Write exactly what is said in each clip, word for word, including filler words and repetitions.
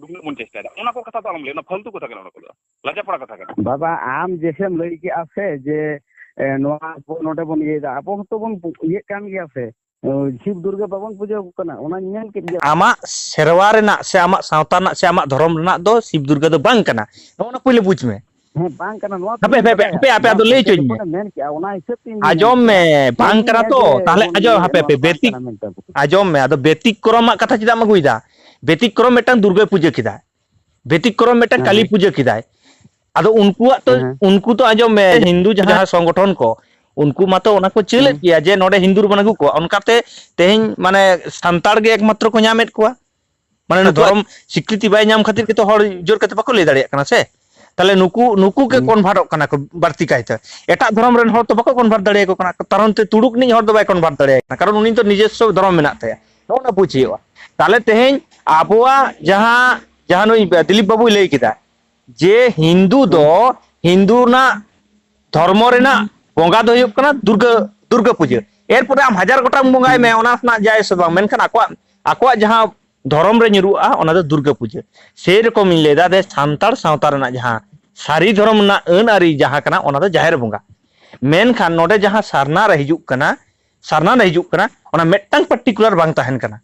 ᱛᱤᱱᱟᱹᱜ ᱵᱚᱱ ᱪᱮᱥᱴᱟᱭᱮᱫᱟ, ᱚᱱᱟ ᱠᱚ ᱠᱟᱛᱷᱟ ᱫᱚ ᱟᱞᱚᱢ ᱞᱟᱹᱭᱟ, ᱚᱱᱟ ᱯᱷᱟᱞᱛᱩ ᱠᱟᱛᱷᱟ ᱠᱟᱱᱟ, ᱚᱱᱟ ᱠᱚᱫᱚ ᱞᱟᱡᱟᱯᱟᱲᱟ ᱠᱟᱛᱷᱟ ᱠᱟᱱᱟ᱾ ᱵᱟᱵᱟ, ᱟᱢ ᱡᱮᱥᱮᱢ ᱞᱟᱹᱭ ᱠᱮᱜᱼᱟ ᱥᱮ ᱡᱮ, ᱮ, ᱱᱚᱣᱟ ᱟᱵᱚ ᱱᱚᱰᱮ ᱵᱚᱱ ᱤᱭᱟᱹᱭᱮᱫᱟ, ᱟᱵᱚ ᱦᱚᱸᱛᱚ ᱵᱚᱱ ᱤᱭᱟᱹᱜ ᱠᱟᱱ ᱜᱮᱭᱟ ᱥᱮ, ᱮ, ᱥᱤᱵ ᱫᱩᱨᱜᱟᱹ ᱵᱟᱵᱚᱱ ᱯᱩᱡᱟᱹ ᱟᱠᱚ ᱠᱟᱱᱟ, ᱚᱱᱟᱧ ᱢᱮᱱ ᱠᱮᱫ ᱜᱮᱭᱟ᱾ ᱟᱢᱟᱜ ᱥᱮᱨᱣᱟ ᱨᱮᱱᱟᱜ ᱥᱮ ᱟᱢᱟᱜ ᱥᱟᱶᱛᱟ ᱨᱮᱱᱟᱜ ᱥᱮ ᱟᱢᱟᱜ ᱫᱷᱚᱨᱚᱢ ᱨᱮᱱᱟᱜ ᱫᱚ ᱥᱤᱵ ᱫᱩᱨᱜᱟᱹ ᱫᱚ ᱵᱟᱝ ᱠᱟᱱᱟ, ᱱᱚᱜᱼᱚ ᱱᱟ ᱯᱳᱭᱞᱳ ᱵᱩᱡᱽ ᱢᱮ᱾ ᱦᱮᱸ, ᱵᱟᱝ ᱠᱟᱱᱟ, ᱱᱚᱣᱟ ᱦᱟᱯᱮ, ᱫᱚᱧ ᱦᱟᱯᱮ, ᱦᱟᱯᱮ, ᱵᱟᱰᱟᱭᱟ᱾ ᱦᱟᱯᱮ, ᱟᱯᱮ ᱵᱟᱝ, ᱟᱫᱚ ᱞᱟᱹᱭ ᱚᱸᱰᱮ ᱦᱚᱪᱚᱧ ᱢᱮ᱾ ᱡᱚᱠᱷᱚᱱᱮ ᱢᱮᱱ ᱠᱮᱜᱼᱟ, ᱚᱱᱟ ᱦᱤᱥᱟᱹᱵ ᱛᱮ ᱤᱧ ᱫᱩᱧ ᱟᱸᱡᱚᱢ ᱢᱮᱱ ᱢᱮ, ᱠᱮᱜᱼᱟ᱾ ᱵᱟᱝ ᱵᱟᱹᱧ ᱠᱟᱱᱟ ᱢᱮᱱᱟ ᱛᱚ᱾ ᱡᱮ ᱛᱟᱦᱞᱮ ᱱᱚᱣᱟ ᱟᱸᱡᱚᱢ, ᱫᱚ ᱦᱟᱯᱮ, ᱱᱚᱣᱟ ᱦᱟᱯᱮ, ᱵᱟᱝ ᱵᱮᱛᱤᱠ, ᱠᱟᱱᱟ ᱢᱮᱱᱛᱮ᱾ ᱟᱸᱡᱚᱢ ᱢᱮ, ᱟᱫᱚ ᱵᱮᱛᱤᱠ ᱠᱨᱚᱢᱟᱜ ᱠᱟᱛᱷᱟ ᱪᱮᱫᱟᱜ ᱮᱢ ᱟᱹᱜᱩᱭᱮᱫᱟ? ᱵᱮᱛᱤᱠ ᱠᱨᱚᱢ ᱢᱤᱫᱴᱟᱝ ᱫᱩᱨᱜᱟᱹᱭ ᱯᱩᱡᱟᱹ ᱠᱮᱫᱟ, ᱵᱮᱛᱤᱠ ᱠᱨᱚᱢ ᱢᱤᱫᱴᱟᱝ ᱦᱮᱸ, ᱠᱟᱞᱤ ᱦᱮᱸ᱾ ᱯᱩᱡᱟᱹ ᱠᱮᱫᱟᱭ᱾ ᱟᱫᱚ ᱩᱱᱠᱩᱣᱟᱜ ᱛᱚ, ᱦᱮᱸ, ᱦᱮᱸ᱾ ᱩᱱᱠᱩ ᱛᱚ ᱟᱸᱡᱚᱢ ᱢᱮ, ᱦᱤᱱᱫᱩ ᱡᱟᱦᱟᱸ ᱥᱚᱝᱜᱚᱴᱷᱚᱱ ᱠᱚ, ᱩᱱᱠᱩ ᱢᱟᱛᱚ ᱚᱱᱟ ᱠᱚ ᱪᱟᱹᱞᱮᱫ ᱦᱮᱸ᱾ ᱜᱮᱭᱟ ᱡᱮ ᱱᱚᱰᱮ ᱦᱤᱱᱫᱩ ᱵᱚᱱ ᱟᱹᱜᱩ ᱠᱚᱣᱟ᱾ ᱚᱱᱠᱟᱛᱮ ᱛᱮᱦᱮᱧ ᱢᱟᱱᱮ ᱥᱟᱱᱛᱟᱲ ᱜᱮ ᱮᱠᱢᱟᱛᱨᱚ ᱠᱚ ᱧᱟᱢᱮᱫ ᱠᱚᱣᱟ᱾ ᱢᱟᱱᱮ ᱟᱠᱚᱣᱟᱜ ᱫᱷᱚᱨᱚᱢ ᱥᱤᱠᱨᱤᱛᱤ ᱵᱟᱭ ᱧᱟᱢ ᱠᱷᱟᱹᱛᱤᱨ ᱜᱮᱛᱚ ᱦᱚᱲ ᱡᱳᱨ ᱠᱟᱛᱮ ᱵᱟᱠᱚ ᱞᱟᱹᱭ ᱫᱟᱲᱮᱭᱟᱜ ᱠᱟᱱᱟ ᱥᱮ᱾ ᱛᱟᱦᱞᱮ ᱱᱩᱠᱩ, ᱱᱩᱠᱩ ᱜᱮ ᱦᱩᱸ᱾ ᱠᱚᱱᱵᱷᱟᱨᱴᱚᱜ ᱠᱟᱱᱟ ᱠᱚ ᱵᱟᱹᱲᱛᱤ ᱠᱟᱭᱛᱮ᱾ ᱮᱴᱟᱜ ᱫᱷᱚᱨᱚᱢ ᱨᱮᱱ ᱦᱚᱲ ᱫᱚ ᱵᱟᱠᱚ ᱠᱚᱱᱵᱷᱟᱨᱴ ᱫᱟᱲᱮᱭᱟᱠᱚ ᱠᱟᱱᱟ, ᱠᱟᱨᱚᱱ ᱛᱮ ᱛᱩᱲᱩᱠ ᱨᱤᱱᱤᱡ ᱦᱚᱲ ᱫᱚ ᱵᱟᱭ ᱠᱚᱱᱵᱷᱟᱨᱴ ᱫᱟᱲᱮᱭᱟᱭ ᱠᱟᱱᱟ, ᱠᱟᱨᱚᱱ ᱩᱱᱤ ᱫᱚ ᱱᱤᱡᱚᱥᱥᱚ ᱫᱷᱚᱨᱚᱢ ᱢᱮᱱᱟᱜ ᱛᱟᱭᱟ᱾ ᱱᱚᱜᱼᱚ ᱱᱟ ᱵᱩᱡᱽ ᱦᱩᱭᱩᱜᱼᱟ᱾ ᱛᱟᱦᱞᱮ ᱛᱮᱦᱮᱧ ᱟᱵᱚᱣᱟᱜ ᱡᱟᱦᱟᱸ, ᱡᱟᱦᱟᱸ ᱱᱩᱭ ᱫᱤᱞᱤᱯ ᱵᱟᱹᱵᱩᱭ ᱞᱟᱹᱭ ᱠᱮᱫᱟ ᱡᱮ ᱦᱤᱱᱫᱩ ᱫᱚ, ᱦᱩᱸ᱾ ᱦᱤᱱᱫᱩ ᱨᱮᱱᱟᱜ ᱫᱷᱚᱨᱢᱚ ᱨᱮᱱᱟᱜ ᱵᱚᱸᱜᱟ ᱫᱚ ᱦᱩᱭᱩᱜ ᱠᱟᱱᱟ ᱫᱩᱨᱜᱟᱹ, ᱫᱩᱨᱜᱟᱹ ᱯᱩᱡᱟᱹ᱾ ᱮᱨᱯᱚᱨᱮ ᱟᱢ ᱦᱟᱡᱟᱨ ᱜᱚᱴᱟᱝ ᱵᱚᱸᱜᱟᱭ ᱢᱮ, ᱚᱱᱟ ᱨᱮᱱᱟᱜ ᱡᱟᱭ ᱥᱮ ᱵᱟᱝ, ᱢᱮᱱᱠᱷᱟᱱ ᱟᱠᱚᱣᱟᱜ, ᱟᱠᱚᱣᱟᱜ ᱡᱟᱦᱟᱸ ᱫᱷᱚᱨᱚᱢ ᱨᱮ ᱧᱩᱨᱩᱜᱼᱟ, ᱚᱱᱟ ᱫᱚ ᱫᱩᱨᱜᱟᱹ ᱯᱩᱡᱟᱹ᱾ ᱥᱮᱭ ᱨᱚᱠᱚᱢᱤᱧ ᱞᱟᱹᱭᱫᱟ ᱡᱮ ᱥᱟᱱᱛᱟᱲ ᱥᱟᱶᱛᱟ ᱨᱮᱱᱟᱜ ᱡᱟᱦᱟᱸ ᱥᱟᱹᱨᱤ ᱫᱷᱚᱨᱚᱢ ᱨᱮᱱᱟᱜ ᱟᱹᱱ ᱟᱹᱨᱤ ᱡᱟᱦᱟᱸ ᱠᱟᱱᱟ, ᱚᱱᱟ ᱫᱚ ᱡᱟᱦᱮᱨ ᱵᱚᱸᱜᱟ᱾ ᱢᱮᱱᱠᱷᱟᱱ ᱱᱚᱰᱮ ᱡᱟᱦᱟᱸ ᱥᱟᱨᱱᱟ ᱨᱮ ᱦᱤᱡᱩᱜ ᱠᱟᱱᱟ, ᱥᱟᱨᱱᱟ ᱨᱮ ᱦᱤᱡᱩᱜ ᱠᱟᱱᱟ, ᱚᱱᱟ ᱢᱤᱫᱴᱟᱝ ᱯᱟᱨᱴᱤᱠᱩᱞᱟᱨ ᱵᱟᱝ ᱛᱟᱦᱮᱱ ᱠᱟᱱᱟ᱾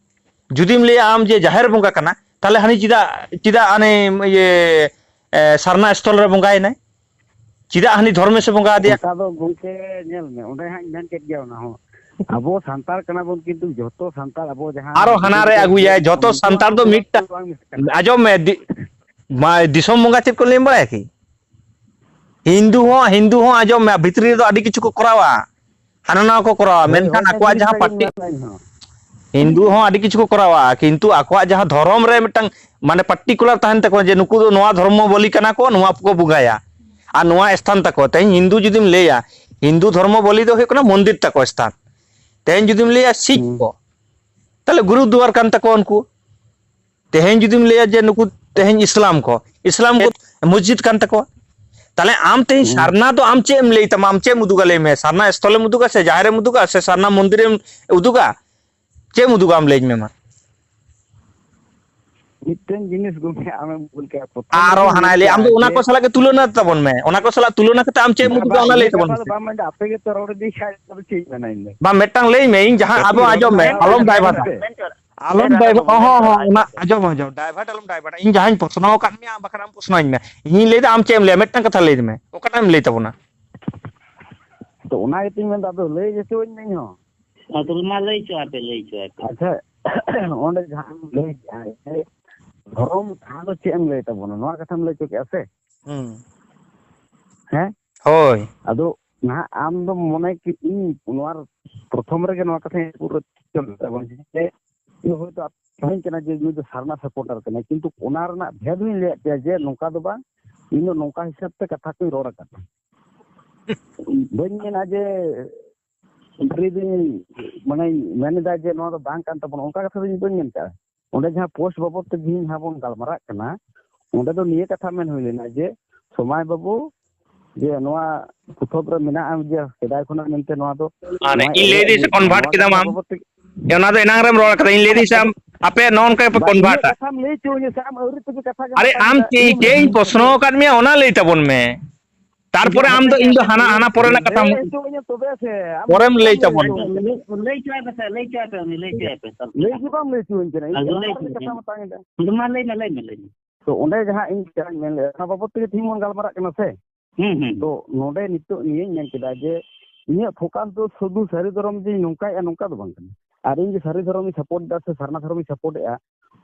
ᱡᱩᱫᱤᱢ ᱞᱟᱹᱭᱟ ᱟᱢ ᱡᱮ ᱡᱟᱦᱮᱨ ᱵᱚᱸᱜᱟ ᱠᱟᱱᱟ, ᱛᱟᱦᱞᱮ ᱦᱟᱹᱱᱤ ᱪᱮᱫᱟᱜ, ᱪᱮᱫᱟᱜ ᱦᱟᱱᱮ ᱤᱭᱟᱹ, ᱮ, ᱥᱟᱨᱱᱟ ᱥᱛᱷᱚᱞ ᱨᱮ ᱵᱚᱸᱜᱟᱭᱮᱱᱟᱭ? ᱪᱮᱫᱟᱜ ᱦᱟᱹᱱᱤ ᱫᱷᱚᱨᱢᱮᱥᱮ ᱵᱚᱸᱜᱟ ᱟᱫᱮᱭᱟ? ᱚᱱᱠᱟ ᱫᱚ ᱜᱚᱢᱠᱮ, ᱧᱮᱞ ᱢᱮ, ᱚᱸᱰᱮ ᱦᱟᱸᱜ ᱤᱧ ᱢᱮᱱ ᱠᱮᱫ ᱜᱮᱭᱟ, ᱚᱱᱟ ᱦᱚᱸ ᱟᱵᱚ ᱥᱟᱱᱛᱟᱲ ᱠᱟᱱᱟ ᱵᱚᱱ, ᱠᱤᱱᱛᱩ ᱡᱷᱚᱛᱚ ᱥᱟᱱᱛᱟᱲ ᱟᱵᱚ ᱡᱟᱦᱟᱸ ᱟᱨᱚ ᱦᱟᱱᱟ ᱨᱮ ᱟᱹᱜᱩᱭᱟᱭ, ᱡᱷᱚᱛᱚ ᱩᱱᱠᱩᱣᱟᱜ ᱥᱟᱱᱛᱟᱲ ᱫᱚ ᱵᱚᱸᱜᱟ ᱢᱤᱫᱴᱟᱝ, ᱵᱩᱨᱩ ᱵᱟᱝ ᱢᱮᱥᱟᱜ ᱠᱟᱱᱟ᱾ ᱟᱸᱡᱚᱢ ᱢᱮ, ᱫᱤ-, ᱢᱟ, ᱫᱤᱥᱚᱢ ᱵᱚᱸᱜᱟ ᱪᱮᱫ ᱠᱚ ᱞᱟᱹᱭ ᱵᱟᱲᱟᱭᱟ ᱠᱤ? ᱦᱤᱱᱫᱩ ᱦᱚᱸ, ᱦᱤᱱᱫᱩ ᱦᱚᱸ ᱟᱸᱡᱚᱢ ᱢᱮ, ᱵᱷᱤᱛᱨᱤ ᱨᱮᱫᱚ ᱟᱹᱰᱤ ᱠᱤᱪᱷᱩ ᱠᱚ ᱠᱚᱨᱟᱣᱟ, ᱦᱟᱱᱟ ᱱᱟᱣᱟ ᱠᱚ ᱠᱚᱨᱟᱣᱟ, ᱦᱳᱭ, ᱢᱮᱱᱠᱷᱟᱱ ᱦᱳᱭ, ᱟᱠᱚᱣᱟᱜ ᱡᱤᱱᱤᱥ ᱡᱟᱦᱟᱸ ᱴᱟᱜ ᱜᱤᱧ ᱯᱟᱴᱤ, ᱢᱮᱱᱫᱟ ᱤᱧ ᱦᱚᱸ᱾ ᱦᱤᱱᱫᱩ ᱦᱚᱸ ᱟᱹᱰᱤ ᱠᱤᱪᱷᱩ ᱠᱚ ᱠᱚᱨᱟᱣᱟ, ᱠᱤᱱᱛᱩ ᱟᱠᱚᱣᱟᱜ ᱡᱟᱦᱟᱸ ᱫᱷᱚᱨᱚᱢ ᱨᱮ ᱢᱤᱫᱴᱟᱝ ᱢᱟᱱᱮ ᱯᱟᱨᱴᱤᱠᱩᱞᱟᱨ ᱛᱟᱦᱮᱱ ᱛᱟᱠᱚᱣᱟ ᱡᱮ ᱱᱩᱠᱩ ᱫᱚ ᱱᱚᱣᱟ ᱫᱷᱚᱨᱢᱚ ᱵᱚᱞᱤ ᱠᱟᱱᱟ ᱠᱚ, ᱱᱚᱣᱟ ᱠᱚ ᱵᱚᱸᱜᱟᱭᱟ ᱟᱨ ᱱᱚᱣᱟ ᱥᱛᱷᱟᱱ ᱛᱟᱠᱚ᱾ ᱛᱮᱦᱮᱧ ᱦᱤᱱᱫᱩ ᱡᱩᱫᱤᱢ ᱞᱟᱹᱭᱟ, ᱦᱤᱱᱫᱩ ᱫᱷᱚᱨᱢᱚ ᱵᱚᱞᱤ ᱫᱚ ᱦᱩᱭᱩᱜ ᱠᱟᱱᱟ ᱢᱚᱱᱫᱤᱨ ᱛᱟᱠᱚ ᱥᱛᱷᱟᱱ᱾ ᱛᱮᱦᱮᱧ ᱡᱩᱫᱤᱢ ᱞᱟᱹᱭᱟ ᱥᱤᱠᱷ ᱦᱩᱸ᱾ ᱠᱚ, ᱛᱟᱦᱞᱮ ᱜᱩᱨᱩᱫᱩᱣᱟᱨ ᱠᱟᱱ ᱛᱟᱠᱚᱣᱟ ᱩᱱᱠᱩ᱾ ᱛᱮᱦᱮᱧ ᱡᱩᱫᱤᱢ ᱞᱟᱹᱭᱟ ᱡᱮ ᱱᱩᱠᱩ ᱛᱮᱦᱮᱧ ᱤᱥᱞᱟᱢ ᱠᱚ, ᱤᱥᱞᱟᱢ ᱠᱚ ᱢᱚᱥᱡᱤᱫ ᱠᱟᱱ ᱛᱟᱠᱚᱣᱟ᱾ ᱛᱟᱦᱞᱮ ᱟᱢ ᱛᱮᱦᱮᱧ ᱦᱩᱸ᱾ ᱥᱟᱨᱱᱟ ᱫᱚ ᱟᱢ ᱪᱮᱫ ᱮᱢ ᱞᱟᱹᱭ ᱛᱟᱢᱟ? ᱟᱢ ᱪᱮᱫ ᱮᱢ ᱩᱫᱩᱜᱟ ᱞᱟᱹᱭ ᱢᱮ? ᱥᱟᱨᱱᱟ ᱥᱛᱷᱚᱞᱮᱢ ᱩᱫᱩᱜᱟ ᱥᱮ ᱡᱟᱦᱮᱨ ᱮᱢ ᱩᱫᱩᱜᱟ ᱥᱮ ᱥᱟᱨᱱᱟ ᱢᱚᱱᱫᱤᱨᱮᱢ ᱩᱫᱩᱜᱟ? ᱪᱮᱫ ᱮᱢ ᱩᱫᱩᱜᱟ ᱟᱢ ᱞᱟᱹᱭᱟᱹᱧ ᱢᱮ ᱢᱟ? ᱢᱤᱫᱴᱮᱱ ᱡᱤᱱᱤᱥ ᱜᱚᱢᱠᱮ ᱟᱢᱮᱢ ᱵᱷᱩᱞ ᱠᱮᱫᱟ᱾ ᱯᱨᱚᱛᱷᱚᱢ ᱟᱨᱚ ᱨᱮᱜᱮ ᱦᱟᱱᱟᱭ ᱞᱟᱹᱭ, ᱟᱢ ᱫᱚ ᱚᱱᱟ ᱠᱚ ᱥᱟᱞᱟᱜ ᱜᱮ ᱛᱩᱞᱚᱱᱟ ᱛᱟᱵᱚᱱ ᱢᱮ, ᱚᱱᱟ ᱠᱚ ᱥᱟᱞᱟᱜ ᱛᱩᱞᱚᱱᱟ ᱠᱟᱛᱮ ᱟᱢ ᱪᱮᱫ ᱮᱢ ᱵᱟᱝ, ᱩᱫᱩᱜᱟ, ᱵᱟᱝ, ᱚᱱᱟ ᱞᱟᱹᱭ ᱤᱧ ᱛᱟᱵᱚᱱ ᱠᱟᱛᱷᱟ ᱫᱚ ᱢᱮᱥᱮ᱾ ᱵᱟᱝ ᱢᱮᱱᱫᱟ, ᱟᱯᱮ ᱜᱮ ᱛᱚ ᱨᱚᱲ ᱤᱫᱤ ᱠᱷᱟᱡ ᱟᱫᱚ ᱪᱮᱫ ᱤᱧ ᱢᱮᱱᱟ ᱤᱧ ᱫᱚ? ᱵᱟᱝ, ᱢᱤᱫᱴᱟᱝ ᱞᱟᱹᱭ ᱢᱮ, ᱤᱧ ᱡᱟᱦᱟᱸ ᱟᱵᱚ ᱟᱸᱡᱚᱢ ᱢᱮ, ᱟᱞᱚᱢ ᱰᱟᱭᱵᱷᱟᱨᱴ᱾ ᱟᱞᱚᱢ ᱰᱟᱭᱵᱷᱟᱨᱴ, ᱦᱚᱸ, ᱦᱚᱸ, ᱦᱚᱸ, ᱚᱱᱟ ᱟᱸᱡᱚᱢ, ᱟᱸᱡᱚᱢ, ᱰᱟᱭᱵᱷᱟᱨᱴ ᱟᱞᱚᱢ ᱰᱟᱭᱵᱷᱟᱨᱴ᱾ ᱤᱧ ᱡᱟᱦᱟᱸᱧ ᱯᱨᱚᱥᱱᱚ ᱟᱠᱟᱫ ᱢᱮᱭᱟ, ᱟᱢ ᱵᱟᱠᱷᱟᱱ ᱟᱢ ᱯᱨᱚᱥᱱᱚᱧ ᱢᱮ᱾ ᱤᱧᱤᱧ ᱞᱟᱹᱭ ᱫᱟ, ᱟᱢ ᱪᱮᱫ ᱮᱢ ᱞᱟᱹᱭᱟ? ᱢᱤᱫᱴᱟᱝ ᱠᱟᱛᱷᱟ ᱞᱟᱹᱭ ᱢᱮ, ᱚᱠᱟᱴᱟᱜ ᱮᱢ ᱞᱟᱹᱭ ᱛᱟᱵᱚᱱᱟ? ᱛᱚ ᱚᱱᱟ ᱜᱮᱛᱚᱧ ᱢᱮᱱᱫᱟ, ᱟᱫᱚ ᱞᱟᱹᱭ ᱜᱮᱪᱚᱣᱟᱹᱧ ᱢᱮ ᱤᱧ ᱦᱚᱸ᱾ ᱦᱮᱸ, ᱛᱚᱵᱮ ᱢᱟ ᱞᱟᱹᱭ ᱦᱚᱪᱚ ᱟᱯᱮ, ᱞᱟᱹᱭ ᱦᱚᱪᱚ ᱟᱯᱮ᱾ ᱟᱪᱪᱷᱟ, ᱚᱸᱰᱮ ᱡᱟᱦᱟᱸᱢ ᱞᱟᱹᱭ ᱠᱮᱜᱼᱟ ᱡᱮ ᱫᱷᱚᱨᱚᱢ ᱴᱷᱟᱶ ᱫᱚ ᱪᱮᱫ ᱮᱢ ᱞᱟᱹᱭ ᱛᱟᱵᱚᱱᱟ, ᱱᱚᱣᱟ ᱠᱟᱛᱷᱟᱢ ᱞᱟᱹᱭ ᱦᱚᱪᱚ ᱠᱮᱜᱼᱟ ᱥᱮ? ᱦᱩᱸ᱾ ᱦᱮᱸ? ᱦᱳᱭ᱾ ᱟᱫᱚ ᱱᱟᱦᱟᱜ ᱟᱢ ᱫᱚᱢ ᱢᱚᱱᱮ ᱠᱮᱫ ᱤᱧ ᱱᱚᱣᱟ ᱯᱨᱚᱛᱷᱚᱢ ᱨᱮᱜᱮ ᱱᱚᱣᱟ ᱠᱟᱛᱷᱟᱧ ᱯᱩᱨᱟᱹ ᱪᱚᱞ ᱛᱟᱵᱚᱱ ᱡᱮ ᱤᱧ ᱦᱚᱭᱛᱳ ᱟᱯᱮ ᱢᱮᱱ ᱠᱟᱱᱟ ᱡᱮ ᱱᱩᱭ ᱫᱚ ᱥᱟᱨᱱᱟ ᱥᱟᱯᱳᱨᱴᱟᱨ ᱠᱟᱱᱟᱭ, ᱠᱤᱱᱛᱩ ᱚᱱᱟ ᱨᱮᱱᱟᱜ ᱵᱷᱮᱫᱽ ᱦᱚᱧ ᱞᱟᱹᱭᱟᱫ ᱯᱮᱭᱟ ᱡᱮ ᱱᱚᱝᱠᱟ ᱫᱚ ᱵᱟᱝ, ᱤᱧ ᱫᱚ ᱱᱚᱝᱠᱟ ᱦᱤᱥᱟᱹᱵ ᱛᱮ ᱠᱟᱛᱷᱟ ᱠᱚᱧ ᱨᱚᱲ ᱟᱠᱟᱫᱟ᱾ ᱵᱟᱹᱧ ᱢᱮᱱᱟ ᱡᱮ ᱥᱟᱹᱨᱤ ᱫᱩᱧ ᱢᱟᱱᱮᱧ ᱢᱮᱱ ᱮᱫᱟ ᱡᱮ ᱱᱚᱣᱟ ᱫᱚ ᱵᱟᱝ ᱠᱟᱱ ᱛᱟᱵᱚᱱᱟ, ᱚᱱᱠᱟ ᱠᱟᱛᱷᱟ ᱫᱚ ᱤᱧ ᱵᱟᱹᱧ ᱢᱮᱱ ᱠᱟᱜᱼᱟ᱾ ᱚᱸᱰᱮ ᱡᱟᱦᱟᱸ ᱯᱳᱥᱴ ᱵᱟᱵᱚᱫ ᱛᱮ ᱛᱮᱦᱮᱧ ᱡᱟᱦᱟᱸ ᱵᱚᱱ ᱜᱟᱞᱢᱟᱨᱟᱜ ᱠᱟᱱᱟ, ᱚᱸᱰᱮ ᱫᱚ ᱱᱤᱭᱟᱹ ᱠᱟᱛᱷᱟ ᱢᱮᱱ ᱦᱩᱭ ᱞᱮᱱᱟ ᱡᱮ ᱥᱚᱢᱟᱭ ᱵᱟᱹᱵᱩ ᱡᱮ ᱱᱚᱣᱟ ᱯᱚᱛᱚᱵ ᱨᱮ ᱢᱮᱱᱟᱜᱼᱟ ᱡᱮ ᱥᱮᱫᱟᱭ ᱠᱷᱚᱱᱟᱜ ᱢᱮᱱᱛᱮ ᱱᱚᱣᱟ ᱫᱚ ᱢᱟᱱᱮ ᱱᱚᱣᱟ ᱤᱧ ᱞᱟᱹᱭ ᱫᱟᱹᱧ ᱥᱮ ᱮᱱᱮᱡ, convert ᱱᱚᱣᱟ ᱠᱮᱫᱟᱢ ᱠᱟᱛᱷᱟ ᱟᱢ? ᱵᱟᱵᱚᱫ ᱛᱮ ᱚᱱᱟ ᱫᱚ ᱮᱱᱟᱝ ᱨᱮᱢ ᱨᱚᱲ ᱠᱟᱫᱟ, ᱤᱧ ᱞᱟᱹᱭ ᱫᱟᱹᱧ ᱥᱮ ᱟᱢ, ᱟᱯᱮ ᱱᱚᱜᱼᱚ ᱱᱚᱝᱠᱟ ᱜᱮᱯᱮ ᱵᱟ, ᱤᱧᱟᱹᱜ convertᱟ? ᱠᱟᱛᱷᱟᱢ ᱞᱟᱹᱭ ᱦᱚᱪᱚᱣᱟᱹᱧᱟ ᱥᱮ ᱟᱢ ᱟᱹᱣᱨᱤ ᱛᱮᱜᱮ ᱠᱟᱛᱷᱟ ᱜᱮ ᱟᱨᱮ ᱟᱢ ᱪᱮᱫ, ᱟᱸᱡᱚᱢ ᱢᱮ᱾ ᱪᱮᱫ ᱤᱧ ᱯᱨᱚᱥᱱᱚ ᱟᱠᱟᱫ ᱢᱮᱭᱟ ᱚᱱᱟ ᱞᱟᱹᱭ ᱛᱟᱵᱚᱱ ᱢᱮ᱾ ᱛᱟᱨᱯᱚᱨᱮ ᱟᱢ ᱫᱚ ᱤᱧ ᱫᱚ ᱦᱟᱱᱟ, ᱦᱟᱱᱟ ᱯᱚᱨᱮ ᱨᱮᱱᱟᱜ ᱠᱟᱛᱷᱟᱢ ᱞᱟᱹᱭ ᱦᱚᱪᱚᱣᱟᱹᱧᱟ ᱛᱚᱵᱮ ᱥᱮ, ᱟᱢ ᱯᱚᱨᱮᱢ ᱞᱟᱹᱭ ᱞᱟᱹᱭ ᱛᱟᱵᱚᱱ ᱢᱮ᱾ ᱦᱚᱪᱚᱣᱟᱹᱧᱟ᱾ ᱞᱟᱹᱭ, ᱞᱟᱹᱭ ᱦᱚᱪᱚᱣᱟᱭ ᱯᱮ ᱥᱮ, ᱞᱟᱹᱭ ᱦᱚᱪᱚᱣᱟᱭ ᱯᱮ, ᱞᱟᱹᱭ ᱦᱚᱪᱚᱣᱟᱭ ᱯᱮ᱾ ᱞᱟᱹᱭ ᱜᱮ ᱵᱟᱢ ᱞᱟᱹᱭ ᱦᱚᱪᱚᱣᱟᱹᱧ ᱠᱟᱱᱟ, ᱤᱧ ᱟᱫᱚ ᱫᱚ ᱞᱟᱹᱭ ᱚᱱᱟ ᱦᱚᱪᱚᱣᱟᱭ ᱠᱟᱛᱷᱟ ᱯᱮ᱾ ᱢᱟ ᱛᱟᱝ ᱮᱫᱟ᱾ ᱟᱫᱚ ᱢᱟ ᱞᱟᱹᱭ ᱢᱮ, ᱞᱟᱹᱭ ᱢᱮ, ᱞᱟᱹᱭ ᱢᱮ᱾ ᱛᱚ ᱚᱸᱰᱮ ᱡᱟᱦᱟᱸ ᱤᱧ ᱠᱟᱛᱷᱟᱧ ᱢᱮᱱ ᱞᱮᱫᱟ, ᱚᱱᱟ ᱵᱟᱵᱚᱫ ᱛᱮᱜᱮ ᱛᱮᱦᱮᱧ ᱵᱚᱱ ᱜᱟᱞᱢᱟᱨᱟᱜ ᱠᱟᱱᱟ ᱥᱮ? ᱦᱩᱸ, ᱦᱩᱸ᱾ ᱛᱚ ᱱᱚᱰᱮ ᱱᱤᱛᱚᱜ ᱱᱤᱭᱟᱹᱧ ᱢᱮᱱ ᱠᱮᱫᱟ ᱡᱮ ᱤᱧᱟᱹᱜ focus ᱫᱚ ᱥᱩᱫᱷᱩ ᱥᱟᱹᱨᱤ ᱫᱷᱚᱨᱚᱢ ᱡᱮᱧ ᱱᱚᱝᱠᱟᱭᱮᱫᱼᱟ, ᱱᱚᱝᱠᱟ ᱫᱚ ᱵᱟᱝ ᱠᱟᱱᱟ᱾ ᱟᱨ ᱤᱧ ᱡᱮ ᱥᱟᱹᱨᱤ ᱫᱷᱚᱨᱚᱢᱤᱧ support ᱮᱫᱟ ᱥᱮ ᱥᱟᱨᱱᱟ ᱫᱷᱚᱨᱚᱢᱤᱧ support ᱮᱫᱼᱟ,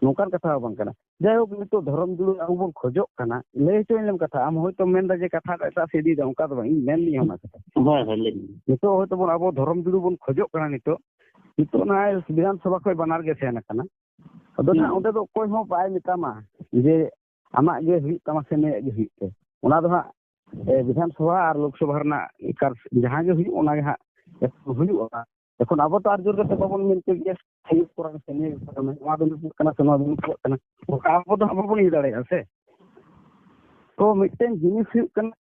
ᱱᱚᱝᱠᱟᱱ ᱠᱟᱛᱷᱟ ᱦᱚᱸ ᱵᱟᱝ ᱠᱟᱱᱟ᱾ ᱡᱟᱭᱦᱳᱠ, ᱱᱤᱛᱚᱜ ᱫᱷᱚᱨᱚᱢ ᱡᱩᱲᱩ ᱟᱵᱚ ᱵᱚᱱ ᱠᱷᱚᱡᱚᱜ ᱠᱟᱱᱟ, ᱞᱟᱹᱭ ᱦᱚᱪᱚᱧ ᱞᱮᱢ ᱠᱟᱛᱷᱟ, ᱟᱢ ᱦᱚᱭᱛᱳᱢ ᱢᱮᱱᱫᱟ ᱡᱮ ᱠᱟᱛᱷᱟ ᱫᱚ ᱮᱴᱟᱜ ᱥᱮᱫ ᱤᱫᱤᱭᱮᱫᱟ, ᱚᱱᱠᱟ ᱫᱚ ᱵᱟᱝ, ᱤᱧ ᱢᱮᱱ ᱫᱤᱧ ᱚᱱᱟ ᱠᱟᱛᱷᱟ᱾ ᱦᱳᱭ, ᱦᱳᱭ, ᱞᱟᱹᱭ ᱢᱮ᱾ ᱱᱤᱛᱚᱜ ᱦᱚᱭᱛᱳ ᱵᱚᱱ ᱟᱵᱚ ᱫᱷᱚᱨᱚᱢ ᱡᱩᱲᱩ ᱵᱚᱱ ᱠᱷᱚᱡᱚᱜ ᱠᱟᱱᱟ, ᱱᱤᱛᱚᱜ, ᱱᱤᱛᱚᱜ ᱱᱚᱜᱼᱚᱭ ᱵᱤᱫᱷᱟᱱ ᱥᱚᱵᱷᱟ ᱠᱷᱚᱱ ᱵᱟᱱᱟᱨ ᱜᱮ ᱥᱮᱱ ᱟᱠᱟᱱᱟ᱾ ᱟᱫᱚ ᱱᱟᱦᱟᱜ ᱦᱩᱸ᱾ ᱚᱸᱰᱮ ᱫᱚ ᱚᱠᱚᱭ ᱦᱚᱸ ᱵᱟᱭ ᱢᱮᱛᱟᱢᱟ ᱡᱮ ᱟᱢᱟᱜ ᱜᱮ ᱦᱩᱭᱩᱜ ᱛᱟᱢᱟ ᱥᱮ ᱱᱩᱭᱟᱜ ᱜᱮ ᱦᱩᱭᱩᱜ ᱛᱟᱭ᱾ ᱚᱱᱟ ᱫᱚ ᱦᱟᱸᱜ, ᱮ, ᱵᱤᱫᱷᱟᱱ ᱥᱚᱵᱷᱟ ᱟᱨ ᱞᱳᱠ ᱥᱚᱵᱷᱟ ᱨᱮᱱᱟᱜ ᱠᱟᱨ-, ᱡᱟᱦᱟᱸ ᱜᱮ ᱦᱩᱭᱩᱜ, ᱚᱱᱟ ᱜᱮ ᱦᱟᱸᱜ ᱦᱩᱭᱩᱜᱼᱟ᱾ ᱮᱠᱷᱚᱱ ᱟᱵᱚ ᱛᱚ ᱟᱨ ᱡᱳᱨ ᱠᱟᱛᱮ ᱵᱟᱵᱚᱱ ᱢᱮᱱ ᱠᱮᱫ ᱜᱮᱭᱟ, ᱱᱤᱭᱟᱹ ᱠᱚᱨᱟᱣ ᱢᱮ, ᱥᱮ ᱱᱤᱭᱟᱹ ᱠᱚᱨᱟᱣ ᱢᱮ, ᱱᱚᱣᱟ ᱫᱚ ᱱᱩᱠᱩᱣᱟᱜ ᱠᱟᱱᱟ, ᱥᱮ ᱱᱚᱣᱟ ᱫᱚ ᱱᱩᱠᱩᱣᱟᱜ ᱠᱟᱱᱟ, ᱚᱱᱠᱟ ᱟᱵᱚ ᱫᱚ ᱦᱟᱸᱜ ᱵᱟᱵᱚᱱ ᱤᱭᱟᱹ ᱫᱟᱲᱮᱭᱟᱜᱼᱟ ᱥᱮ᱾ ᱛᱚ ᱢᱤᱫᱴᱮᱱ ᱡᱤᱱᱤᱥ ᱦᱩᱭᱩᱜ ᱠᱟᱱᱟ,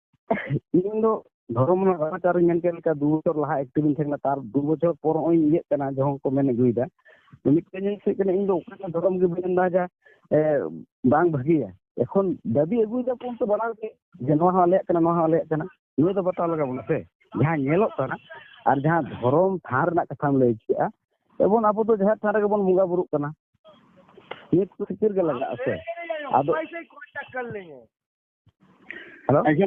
ᱤᱧ ᱫᱚ ᱫᱷᱚᱨᱚᱢ ᱨᱮᱱᱟᱜ ᱞᱟᱲᱟᱪᱟᱨ ᱤᱧ ᱢᱮᱱ ᱠᱮᱫ ᱞᱮᱠᱟ, ᱫᱩ ᱵᱚᱪᱷᱚᱨ ᱞᱟᱦᱟ active ᱤᱧ ᱛᱟᱦᱮᱸ ᱠᱟᱱᱟ, ᱛᱟᱨ ᱫᱩ ᱵᱚᱪᱷᱚᱨ ᱯᱚᱨ ᱱᱚᱜᱼᱚᱭ ᱤᱧ ᱤᱭᱟᱹᱜ ᱠᱟᱱᱟ, ᱡᱚᱠᱷᱚᱱ ᱠᱚ ᱢᱮᱱ ᱟᱹᱜᱩᱭᱮᱫᱟ᱾ ᱢᱤᱫᱴᱮᱱ ᱡᱤᱱᱤᱥ ᱦᱩᱭᱩᱜ ᱠᱟᱱᱟ, ᱤᱧ ᱫᱚ ᱚᱠᱟᱴᱟᱜ ᱫᱷᱚᱨᱚᱢ ᱜᱮ ᱵᱟᱹᱧ ᱢᱮᱱᱫᱟ ᱡᱮ, ᱮ, ᱵᱟᱝ ᱵᱷᱟᱹᱜᱤᱭᱟ᱾ ᱮᱠᱷᱚᱱ ᱫᱟᱹᱵᱤ ᱟᱹᱜᱩᱭ ᱫᱟᱠᱚ ᱩᱱᱠᱩ ᱵᱟᱲᱟᱭ ᱯᱮ ᱡᱮ ᱱᱚᱣᱟ ᱦᱚᱸ ᱟᱞᱮᱭᱟᱜ ᱠᱟᱱᱟ, ᱱᱚᱣᱟ ᱦᱚᱸ ᱟᱞᱮᱭᱟᱜ ᱠᱟᱱᱟ, ᱱᱤᱭᱟᱹ ᱫᱚ ᱵᱟᱛᱟᱣ ᱞᱟᱜᱟᱣ ᱵᱚᱱᱟ ᱥᱮ᱾ ᱡᱟᱦᱟᱸ ᱧᱮᱞᱚᱜ ᱠᱟᱱᱟ ᱟᱨ ᱡᱟᱦᱟᱸ ᱫᱷᱚᱨᱚᱢ ᱛᱷᱟᱱ ᱨᱮᱱᱟᱜ ᱠᱟᱛᱷᱟᱢ ᱞᱟᱹᱭ ᱠᱮᱜᱼᱟ, ᱮᱵᱚᱝ ᱟᱵᱚ ᱫᱚ ᱡᱟᱦᱮᱨ ᱛᱷᱟᱱ ᱨᱮᱜᱮ ᱵᱚᱱ ᱵᱚᱸᱜᱟ ᱵᱩᱨᱩᱜ ᱠᱟᱱᱟ, ᱱᱤᱭᱟᱹ ᱠᱚ ᱥᱤᱠᱟᱹᱨ ᱜᱮ ᱞᱟᱜᱟᱜᱼᱟ ᱥᱮ᱾ ᱟᱫᱚ ᱦᱮᱞᱳ᱾ ᱟᱪᱪᱷᱟ,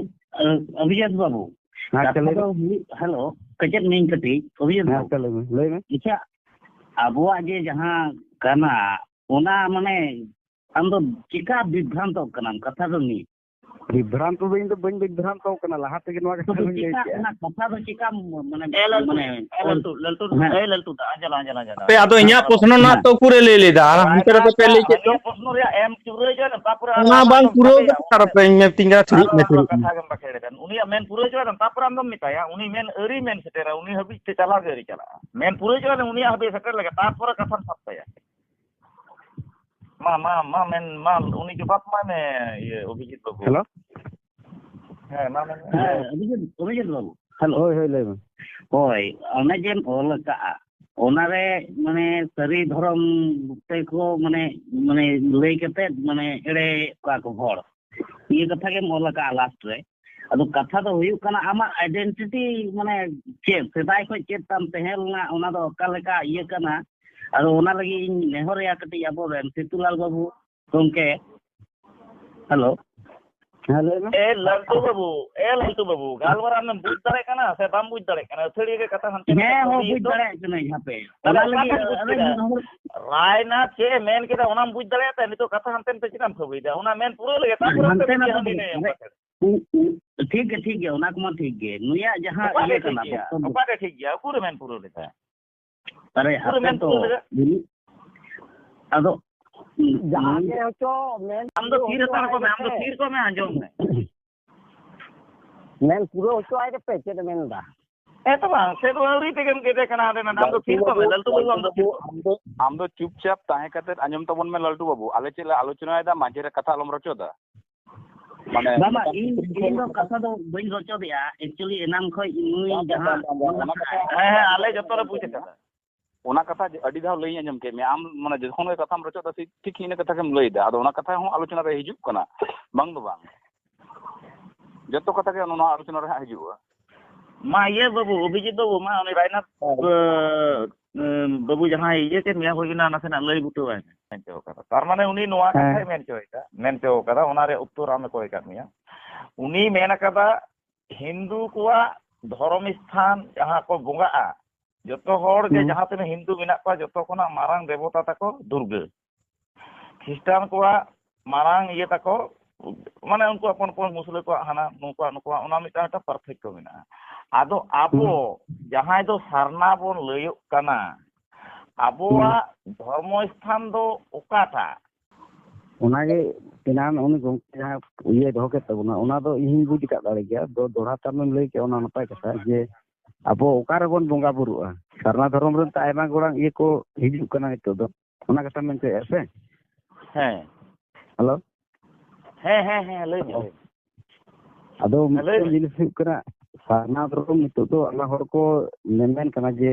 ᱚᱵᱷᱤᱡᱤᱛ ᱵᱟᱹᱵᱩ, ᱦᱮᱸ, ᱠᱟᱛᱷᱟ ᱞᱟᱹᱭ ᱢᱮ᱾ ᱫᱚ ᱦᱩᱭᱩᱜ, ᱦᱮᱞᱳ, ᱠᱟᱹᱴᱤᱡ ᱱᱤᱧ ᱠᱟᱹᱴᱤᱡ, ᱚᱵᱷᱤᱡᱤᱛ ᱦᱮᱸ, ᱵᱟᱹᱵᱩ᱾ ᱞᱟᱹᱭ ᱢᱮ, ᱞᱟᱹᱭ ᱢᱮ᱾ ᱟᱪᱪᱷᱟ, ᱟᱵᱚᱣᱟᱜ ᱡᱮ ᱡᱟᱦᱟᱸ ᱠᱟᱱᱟ, ᱚᱱᱟ ᱢᱟᱱᱮ ᱟᱢ ᱫᱚ ᱪᱮᱠᱟ ᱵᱤᱵᱷᱨᱟᱱᱛᱚᱜ ᱠᱟᱱᱟᱢ? ᱠᱟᱛᱷᱟ ᱫᱚ ᱱᱤᱭᱟᱹ᱾ ᱵᱤᱵᱷᱨᱟᱱᱛᱚ ᱫᱚ ᱤᱧ ᱫᱚ ᱵᱟᱹᱧ ᱵᱤᱵᱷᱨᱟᱱᱛᱚ ᱠᱟᱱᱟ, ᱞᱟᱦᱟ ᱛᱮᱜᱮ ᱱᱚᱣᱟ ᱠᱟᱛᱷᱟ ᱟᱫᱚ ᱫᱚᱧ ᱞᱟᱹᱭ ᱪᱮᱠᱟ ᱠᱮᱜᱼᱟ᱾ ᱚᱱᱟ ᱠᱟᱛᱷᱟ ᱫᱚ ᱪᱮᱠᱟ ᱢᱟᱱᱮ, ᱮ ᱞᱟᱹᱞᱴᱩ, ᱢᱟᱱᱮ, ᱮ ᱞᱟᱹᱞᱴᱩ, ᱞᱟᱹᱞᱴᱩ, ᱦᱮᱸ᱾ ᱮ ᱞᱟᱹᱞᱴᱩ ᱫᱟ, ᱟᱸᱡᱚᱢ, ᱟᱸᱡᱚᱢ, ᱟᱸᱡᱚᱢ, ᱟᱸᱡᱚᱢ᱾ ᱟᱯᱮ ᱟᱫᱚ ᱤᱧᱟᱹᱜ ᱯᱨᱚᱥᱱᱚ ᱨᱮᱱᱟᱜ ᱦᱮᱸ᱾ ᱛᱚ ᱩᱠᱩᱨᱮ ᱞᱟᱹᱭ ᱞᱮᱫᱟ, ᱟᱨ ᱦᱟᱱᱛᱮ ᱨᱮ ᱫᱚᱯᱮ ᱞᱟᱹᱭ ᱠᱮᱫ ᱫᱚ᱾ ᱟᱸᱡᱚᱢ, ᱯᱨᱚᱥᱱᱚ ᱨᱮᱭᱟᱜ ᱮᱢ ᱯᱩᱨᱟᱹᱭ ᱪᱚ, ᱛᱟᱯᱚᱨᱮ ᱟᱢ ᱚᱱᱟ ᱟᱢᱟᱜ ᱵᱟᱝ ᱫᱚᱢ ᱯᱩᱨᱟᱹᱣ ᱵᱟᱰᱟᱭᱟ, ᱠᱟᱛᱮ ᱩᱱᱤ ᱟᱨᱚᱯᱮ ᱤᱧ ᱢᱮ ᱛᱤᱧ ᱠᱟᱱᱟ, ᱛᱷᱤᱨᱤᱡ ᱟᱨᱚ ᱢᱮ, ᱟᱨᱚ ᱛᱷᱤᱨᱤᱡ ᱢᱮ᱾ ᱠᱟᱛᱷᱟ ᱜᱮᱢ ᱵᱟᱠᱷᱮᱲ ᱮᱫᱟ᱾ ᱩᱱᱤᱭᱟᱜ ᱢᱮᱱ ᱯᱩᱨᱟᱹᱣ ᱪᱚ, ᱛᱟᱯᱚᱨᱮ ᱟᱢ ᱫᱚᱢ ᱢᱮᱛᱟᱭᱟ, ᱩᱱᱤ ᱢᱮᱱ ᱟᱹᱨᱤ ᱢᱮᱱ ᱥᱮᱴᱮᱨᱟ, ᱩᱱᱤ ᱦᱟᱹᱵᱤᱡ ᱛᱮ ᱪᱟᱞᱟᱣ ᱜᱮ ᱟᱹᱣᱨᱤ ᱪᱟᱞᱟᱜᱼᱟ᱾ ᱢᱮᱱ ᱯᱩᱨᱟᱹᱣ ᱪᱚ, ᱩᱱᱤᱭᱟᱜ ᱦᱟᱹᱵᱤᱡ ᱥᱮᱴᱮᱨ ᱞᱮᱜᱮ, ᱛᱟᱯᱚᱨᱮ ᱠᱟᱛᱷᱟᱢ ᱥᱟᱵ ᱛᱟᱭᱟ᱾ ᱢᱟ, ᱢᱟ, ᱢᱟ ᱢᱮᱱ, ᱢᱟ ᱩᱱᱤ ᱡᱚᱵᱟᱵ ᱢᱟᱭ ᱢᱮ, ᱤᱭᱟᱹ, ᱚᱵᱷᱤᱡᱤᱛ ᱵᱟᱹᱵᱩ᱾ ᱦᱮᱞᱳ? ᱦᱮᱸ, ᱢᱟ ᱢᱮᱱ ᱢᱮ᱾ ᱦᱮᱸ, ᱚᱵᱷᱤᱡᱤᱛ, ᱚᱵᱷᱤᱡᱤᱛ ᱵᱟᱹᱵᱩ, ᱦᱮᱞᱳ᱾ ᱦᱳᱭ, ᱦᱳᱭ, ᱞᱟᱹᱭ ᱢᱮ᱾ ᱦᱳᱭ, ᱚᱱᱮ ᱡᱮᱢ ᱚᱞ ᱟᱠᱟᱜᱼᱟ, ᱚᱱᱟᱨᱮ ᱢᱟᱱᱮ ᱥᱟᱹᱨᱤ ᱫᱷᱚᱨᱚᱢ ᱛᱮᱠᱚ ᱢᱟᱱᱮ, ᱢᱟᱱᱮ ᱞᱟᱹᱭ ᱠᱟᱛᱮᱫ ᱢᱟᱱᱮ ᱮᱲᱮᱭᱮᱫ ᱠᱚᱣᱟ ᱠᱚ ᱦᱚᱲ᱾ ᱱᱤᱭᱟᱹ ᱠᱟᱛᱷᱟ ᱜᱮᱢ ᱚᱞ ᱟᱠᱟᱜᱼᱟ ᱞᱟᱥᱴ ᱨᱮ᱾ ᱟᱫᱚ ᱠᱟᱛᱷᱟ ᱫᱚ ᱦᱩᱭᱩᱜ ᱠᱟᱱᱟ, ᱟᱢᱟᱜ ᱟᱭᱰᱮᱱᱴᱤᱴᱤ ᱢᱟᱱᱮ ᱪᱮᱫ, ᱥᱮᱫᱟᱭ ᱠᱷᱚᱱ ᱪᱮᱫ ᱛᱟᱢ ᱛᱟᱦᱮᱸ ᱞᱮᱱᱟ, ᱚᱱᱟ ᱫᱚ ᱚᱠᱟ ᱞᱮᱠᱟ ᱤᱭᱟᱹ ᱠᱟᱱᱟ, ᱟᱫᱚ ᱚᱱᱟ ᱞᱟᱹᱜᱤᱫ ᱤᱧ ᱱᱮᱦᱚᱨᱮᱭᱟ ᱠᱟᱹᱴᱤᱡ ᱟᱵᱚᱨᱮᱱ ᱥᱤᱛᱩᱞᱟᱞ ᱵᱟᱹᱵᱩ ᱜᱚᱢᱠᱮ᱾ ᱦᱮᱞᱳ᱾ ᱦᱮᱸ, ᱞᱟᱹᱭ ᱢᱮ᱾ ᱮ ᱞᱟᱞᱴᱩ ᱵᱟᱹᱵᱩ, ᱮ ᱞᱟᱞᱴᱩ ᱵᱟᱹᱵᱩ, ᱜᱟᱞᱢᱟᱨᱟᱣ ᱮᱢ ᱵᱩᱡᱽ ᱫᱟᱲᱮᱭᱟᱜ ᱠᱟᱱᱟ ᱥᱮ ᱵᱟᱢ ᱵᱩᱡᱽ ᱫᱟᱲᱮᱭᱟᱜ ᱠᱟᱱᱟ? ᱟᱹᱛᱷᱟᱹᱲᱤᱭᱟᱹ ᱜᱮ ᱠᱟᱛᱷᱟ ᱦᱟᱱᱛᱮ ᱱᱟᱛᱮ ᱦᱮᱸ, ᱦᱚᱸ, ᱯᱷᱟᱹᱵᱽ ᱵᱩᱡᱽ ᱦᱩᱭᱩᱜ ᱫᱚ᱾ ᱫᱟᱲᱮᱭᱟᱜ ᱠᱟᱹᱱᱟᱹᱧ, ᱦᱟᱯᱮ᱾ ᱛᱟᱦᱞᱮ ᱚᱱᱟ ᱚᱠᱟ ᱞᱟᱹᱜᱤᱫ ᱠᱷᱚᱱ ᱵᱩᱡᱽ ᱟᱞᱮ ᱠᱮᱫᱟ? ᱢᱤᱫ ᱦᱚᱲ ᱨᱟᱭᱱᱟᱛᱷ ᱪᱮᱫ ᱮ ᱢᱮᱱ ᱠᱮᱫᱟ, ᱚᱱᱟᱢ ᱵᱩᱡᱽ ᱫᱟᱲᱮᱭᱟᱜ ᱛᱮ ᱱᱤᱛᱚᱜ ᱠᱟᱛᱷᱟ ᱦᱟᱱᱛᱮ ᱱᱟᱛᱮ ᱪᱮᱫᱟᱜ ᱮᱢ ᱯᱷᱟᱹᱵᱽ ᱮᱫᱟ? ᱚᱱᱟ ᱢᱮᱱ ᱯᱩᱨᱟᱹᱣ ᱞᱮᱜᱮ, ᱛᱟᱨᱯᱚᱨᱮ ᱦᱟᱱᱛᱮ ᱦᱟᱸᱰᱮ ᱱᱟᱛᱮ ᱱᱤᱭᱟᱹ ᱫᱚ ᱦᱟᱸᱰᱮ ᱢᱟᱱᱮ ᱱᱤᱭᱟᱹ ᱩ-, ᱩ-, ᱴᱷᱤᱠ ᱜᱮ, ᱴᱷᱤᱠ ᱜᱮ, ᱚᱱᱟ ᱠᱚᱢᱟ ᱴᱷᱤᱠ ᱜᱮ᱾ ᱱᱩᱭᱟᱜ ᱡᱟᱦᱟᱸ ᱚᱠᱟ ᱤᱭᱟᱹ ᱨᱮ ᱴᱷᱤᱠ ᱠᱟᱱᱟ, ᱜᱮᱭᱟ? ᱵᱚᱠᱛᱚᱵᱵᱚ᱾ ᱚᱠᱟ ᱨᱮ ᱴᱷᱤᱠ ᱜᱮᱭᱟ? ᱚᱠᱚᱭ ᱨᱮ ᱢᱮᱱ ᱯᱩᱨᱟᱹᱣ ᱞᱮᱫᱟ? ᱟᱨᱮ, ᱯᱩᱨᱟᱹ ᱟᱯᱮ ᱢᱮᱱ ᱛᱚ ᱯᱩᱨᱟᱹᱣ ᱞᱮᱫᱟ᱾ ᱟᱫᱚ ᱡᱟᱦᱟᱸ ᱜᱮ ᱦᱚᱪᱚ, ᱢᱮᱱ ᱟᱢ ᱫᱚ ᱯᱩᱨᱟᱹᱣ ᱛᱷᱤᱨ ᱦᱚᱪᱚ ᱦᱟᱛᱟᱲ ᱟᱭ ᱠᱚᱜ ᱢᱮ, ᱟᱢ ᱫᱚ ᱯᱮ᱾ ᱛᱷᱤᱨ ᱠᱚᱜ ᱢᱮ, ᱟᱸᱡᱚᱢ ᱢᱮ᱾ ᱢᱮᱱ ᱯᱩᱨᱟᱹᱣ ᱦᱚᱪᱚ ᱟᱭ ᱨᱮᱯᱮ, ᱪᱮᱫ ᱮ ᱢᱮᱱ ᱮᱫᱟ? ᱦᱮᱸ ᱛᱚ ᱵᱟᱝ, ᱥᱮ ᱫᱚ ᱟᱹᱣᱨᱤ ᱛᱮᱜᱮᱢ ᱜᱮᱫᱮ ᱠᱟᱱᱟ ᱦᱟᱸᱰᱮ ᱱᱟᱰᱮ᱾ ᱟᱢ ᱫᱚ ᱞᱟᱞᱴᱩ ᱛᱷᱤᱨ ᱠᱚᱜ ᱢᱮ, ᱵᱟᱹᱵᱩ, ᱞᱟᱞᱴᱩ ᱵᱟᱹᱵᱩ, ᱟᱢ ᱫᱚ ᱛᱷᱤᱨ ᱠᱚᱜ ᱢᱮ᱾ ᱟᱢ ᱫᱚ, ᱟᱢ ᱫᱚ ᱪᱩᱯᱪᱟᱯ ᱛᱟᱦᱮᱸ ᱠᱟᱛᱮ ᱟᱸᱡᱚᱢ ᱛᱟᱵᱚᱱ ᱢᱮ ᱞᱟᱞᱴᱩ ᱵᱟᱹᱵᱩ, ᱟᱞᱮ ᱪᱮᱫ ᱞᱮ ᱟᱞᱳᱪᱚᱱᱟᱭᱮᱫᱟ ᱢᱟᱡᱷᱮ ᱨᱮ ᱠᱟᱛᱷᱟ ᱟᱞᱚᱢ ᱨᱚᱪᱚᱫᱟ᱾ ᱢᱟᱱᱮ ᱵᱟᱵᱟ, ᱢᱤᱫᱴᱟᱝ ᱤᱧ, ᱠᱩᱠᱞᱤ ᱤᱧ ᱫᱚ ᱠᱚ ᱠᱟᱛᱷᱟ ᱫᱚ ᱵᱟᱹᱧ ᱨᱚᱪᱚᱫᱮᱜᱼᱟ, actually ᱮᱱᱟᱝ ᱠᱷᱚᱡ ᱱᱩᱭ ᱵᱟᱝ, ᱵᱟᱝ, ᱡᱟᱦᱟᱸ ᱵᱟᱝ, ᱵᱟᱝ, ᱚᱞ ᱚᱱᱟ ᱠᱟᱛᱷᱟ ᱟᱠᱟᱫ᱾ ᱦᱮᱸ, ᱦᱮᱸ, ᱟᱞᱮ ᱡᱚᱛᱚ ᱞᱮ ᱵᱩᱡᱽ ᱟᱠᱟᱫᱟ᱾ ᱚᱱᱟ ᱠᱟᱛᱷᱟ ᱟᱹᱰᱤ ᱫᱷᱟᱣ ᱞᱟᱹᱭ ᱟᱸᱡᱚᱢ ᱠᱮᱫ ᱢᱮᱭᱟ ᱟᱢ, ᱢᱟᱱᱮ ᱡᱚᱠᱷᱚᱱ ᱜᱮ ᱠᱟᱛᱷᱟᱢ ᱨᱚᱪᱚᱜ ᱮᱫᱟ ᱴᱷᱤᱠ ᱤᱱᱟᱹ ᱠᱟᱛᱷᱟ ᱜᱮᱢ ᱞᱟᱹᱭ ᱮᱫᱟ᱾ ᱟᱫᱚ ᱚᱱᱟ ᱠᱟᱛᱷᱟ ᱦᱚᱸ ᱟᱞᱳᱪᱚᱱᱟ ᱨᱮ ᱦᱤᱡᱩᱜ ᱠᱟᱱᱟ, ᱵᱟᱝ ᱫᱚ ᱵᱟᱝ, ᱡᱚᱛᱚ ᱠᱟᱛᱷᱟ ᱜᱮ ᱚᱱᱟ ᱟᱞᱳᱪᱚᱱᱟ ᱨᱮ ᱦᱟᱸᱜ ᱦᱤᱡᱩᱜᱼᱟ᱾ ᱢᱟ ᱤᱭᱟᱹ ᱵᱟᱹᱵᱩ, ᱚᱵᱷᱤᱡᱤᱛ ᱵᱟᱹᱵᱩ, ᱢᱟ ᱩᱱᱤ ᱨᱟᱭᱱᱟᱛᱷ, ᱦᱮᱸ᱾ ᱵᱟᱹ-, ᱵᱟᱹᱵᱩ ᱡᱟᱦᱟᱸᱭ ᱤᱭᱟᱹ ᱠᱮᱫ ᱢᱮᱭᱟ, ᱦᱳᱭ ᱚᱱᱟ ᱱᱟᱥᱮᱱᱟᱜ ᱞᱟᱹᱭ ᱵᱩᱴᱟᱹᱣᱟᱭ ᱢᱮ᱾ ᱢᱮᱱ ᱦᱚᱪᱚ ᱠᱟᱫᱟ᱾ ᱛᱟᱨ ᱢᱟᱱᱮ ᱩᱱᱤ ᱱᱚᱣᱟ ᱦᱮᱸ᱾ ᱠᱟᱛᱷᱟᱭ ᱢᱮᱱ ᱦᱚᱪᱚᱭᱮᱫᱟ, ᱢᱮᱱ ᱦᱚᱪᱚ ᱠᱟᱫᱟ, ᱚᱱᱟ ᱨᱮᱭᱟᱜ ᱩᱛᱛᱚᱨ ᱟᱢᱮ ᱠᱚᱭ ᱠᱟᱫ ᱢᱮᱭᱟ᱾ ᱩᱱᱤ ᱢᱮᱱ ᱠᱟᱫᱟ, ᱦᱤᱱᱫᱩ ᱠᱚᱣᱟᱜ ᱫᱷᱚᱨᱚᱢ ᱥᱛᱷᱟᱱ ᱡᱟᱦᱟᱸ ᱠᱚ ᱵᱚᱸᱜᱟᱜᱼᱟ, ᱡᱚᱛᱚ ᱦᱚᱲ ᱜᱮ ᱦᱩᱸ᱾ ᱡᱟᱦᱟᱸ ᱛᱤᱱᱟᱹᱜ ᱦᱤᱱᱫᱩ ᱢᱮᱱᱟᱜ ᱠᱚᱣᱟ, ᱡᱚᱛᱚ ᱠᱷᱚᱱᱟᱜ ᱢᱟᱨᱟᱝ ᱫᱮᱵᱚᱛᱟ ᱛᱟᱠᱚ ᱫᱩᱨᱜᱟᱹ᱾ ᱠᱷᱨᱤᱥᱴᱟᱱ ᱠᱚᱣᱟᱜ ᱢᱟᱨᱟᱝ ᱤᱭᱟᱹ ᱛᱟᱠᱚ, ᱢᱟᱱᱮ ᱩᱱᱠᱩ ᱟᱯᱚᱱ ᱟᱯᱚᱱ ᱢᱩᱥᱞᱟᱹ ᱠᱚᱣᱟᱜ ᱦᱟᱱᱟ, ᱱᱩᱠᱩᱣᱟᱜ ᱱᱩᱠᱩᱣᱟᱜ, ᱚᱱᱟ ᱢᱤᱫᱴᱟᱝ ᱢᱤᱫᱴᱟᱝ ᱯᱟᱨᱛᱷᱚᱠᱠᱚ ᱢᱮᱱᱟᱜᱼᱟ᱾ ᱟᱫᱚ ᱟᱵᱚ ᱦᱩᱸ᱾ ᱡᱟᱦᱟᱸᱭ ᱫᱚ ᱥᱟᱨᱱᱟ ᱵᱚᱱ ᱞᱟᱹᱭᱚᱜ ᱠᱟᱱᱟ, ᱦᱩᱸ᱾ ᱟᱵᱚᱣᱟᱜ ᱫᱷᱚᱨᱢᱚ ᱥᱛᱷᱟᱱ ᱫᱚ ᱚᱠᱟᱴᱟᱜ? ᱚᱱᱟᱜᱮ ᱮᱱᱟᱱ ᱩᱱᱤ ᱜᱚᱢᱠᱮ ᱡᱟᱦᱟᱸ ᱤᱭᱟᱹᱭ ᱫᱚᱦᱚ ᱠᱮᱫ ᱛᱟᱵᱚᱱᱟ, ᱚᱱᱟ ᱫᱚ ᱤᱧ ᱦᱚᱧ ᱵᱩᱡᱽ ᱟᱠᱟᱫ ᱫᱟᱲᱮ ᱜᱮᱭᱟ᱾ ᱫᱚ-, ᱫᱚᱦᱲᱟ ᱛᱮ ᱟᱢᱮᱢ ᱞᱟᱹᱭ ᱠᱮᱫ, ᱚᱱᱟ ᱱᱟᱯᱟᱭ ᱠᱟᱛᱷᱟ ᱡᱮ ᱟᱵᱚ ᱚᱠᱟ ᱨᱮᱵᱚᱱ ᱵᱚᱸᱜᱟ ᱵᱩᱨᱩᱜᱼᱟ᱾ ᱥᱟᱨᱱᱟ ᱫᱷᱚᱨᱚᱢ ᱨᱮᱱ ᱛᱚ ᱟᱭᱢᱟ ᱜᱚᱲᱟᱝ ᱤᱭᱟᱹ ᱠᱚ ᱦᱤᱡᱩᱜ ᱠᱟᱱᱟ ᱱᱤᱛᱚᱜ ᱫᱚ, ᱚᱱᱟ ᱠᱟᱛᱷᱟᱢ ᱢᱮᱱ ᱦᱚᱪᱚᱭᱮᱫᱼᱟ ᱥᱮ? ᱦᱮᱸ᱾ ᱦᱮᱞᱳ? ᱦᱮᱸ, ᱦᱮᱸ, ᱦᱮᱸ, ᱞᱟᱹᱭ ᱢᱮ, ᱞᱟᱹᱭ ᱢᱮ᱾ ᱟᱫᱚ ᱦᱮᱸ, ᱞᱟᱹᱭ ᱢᱤᱫᱴᱮᱱ ᱢᱮ᱾ ᱡᱤᱱᱤᱥ ᱦᱩᱭᱩᱜ ᱠᱟᱱᱟ, ᱥᱟᱨᱱᱟ ᱫᱷᱚᱨᱚᱢ ᱱᱤᱛᱚᱜ ᱫᱚ ᱟᱭᱢᱟ ᱦᱚᱲ ᱠᱚ ᱢᱮᱱᱢᱮᱱ ᱠᱟᱱᱟ ᱡᱮ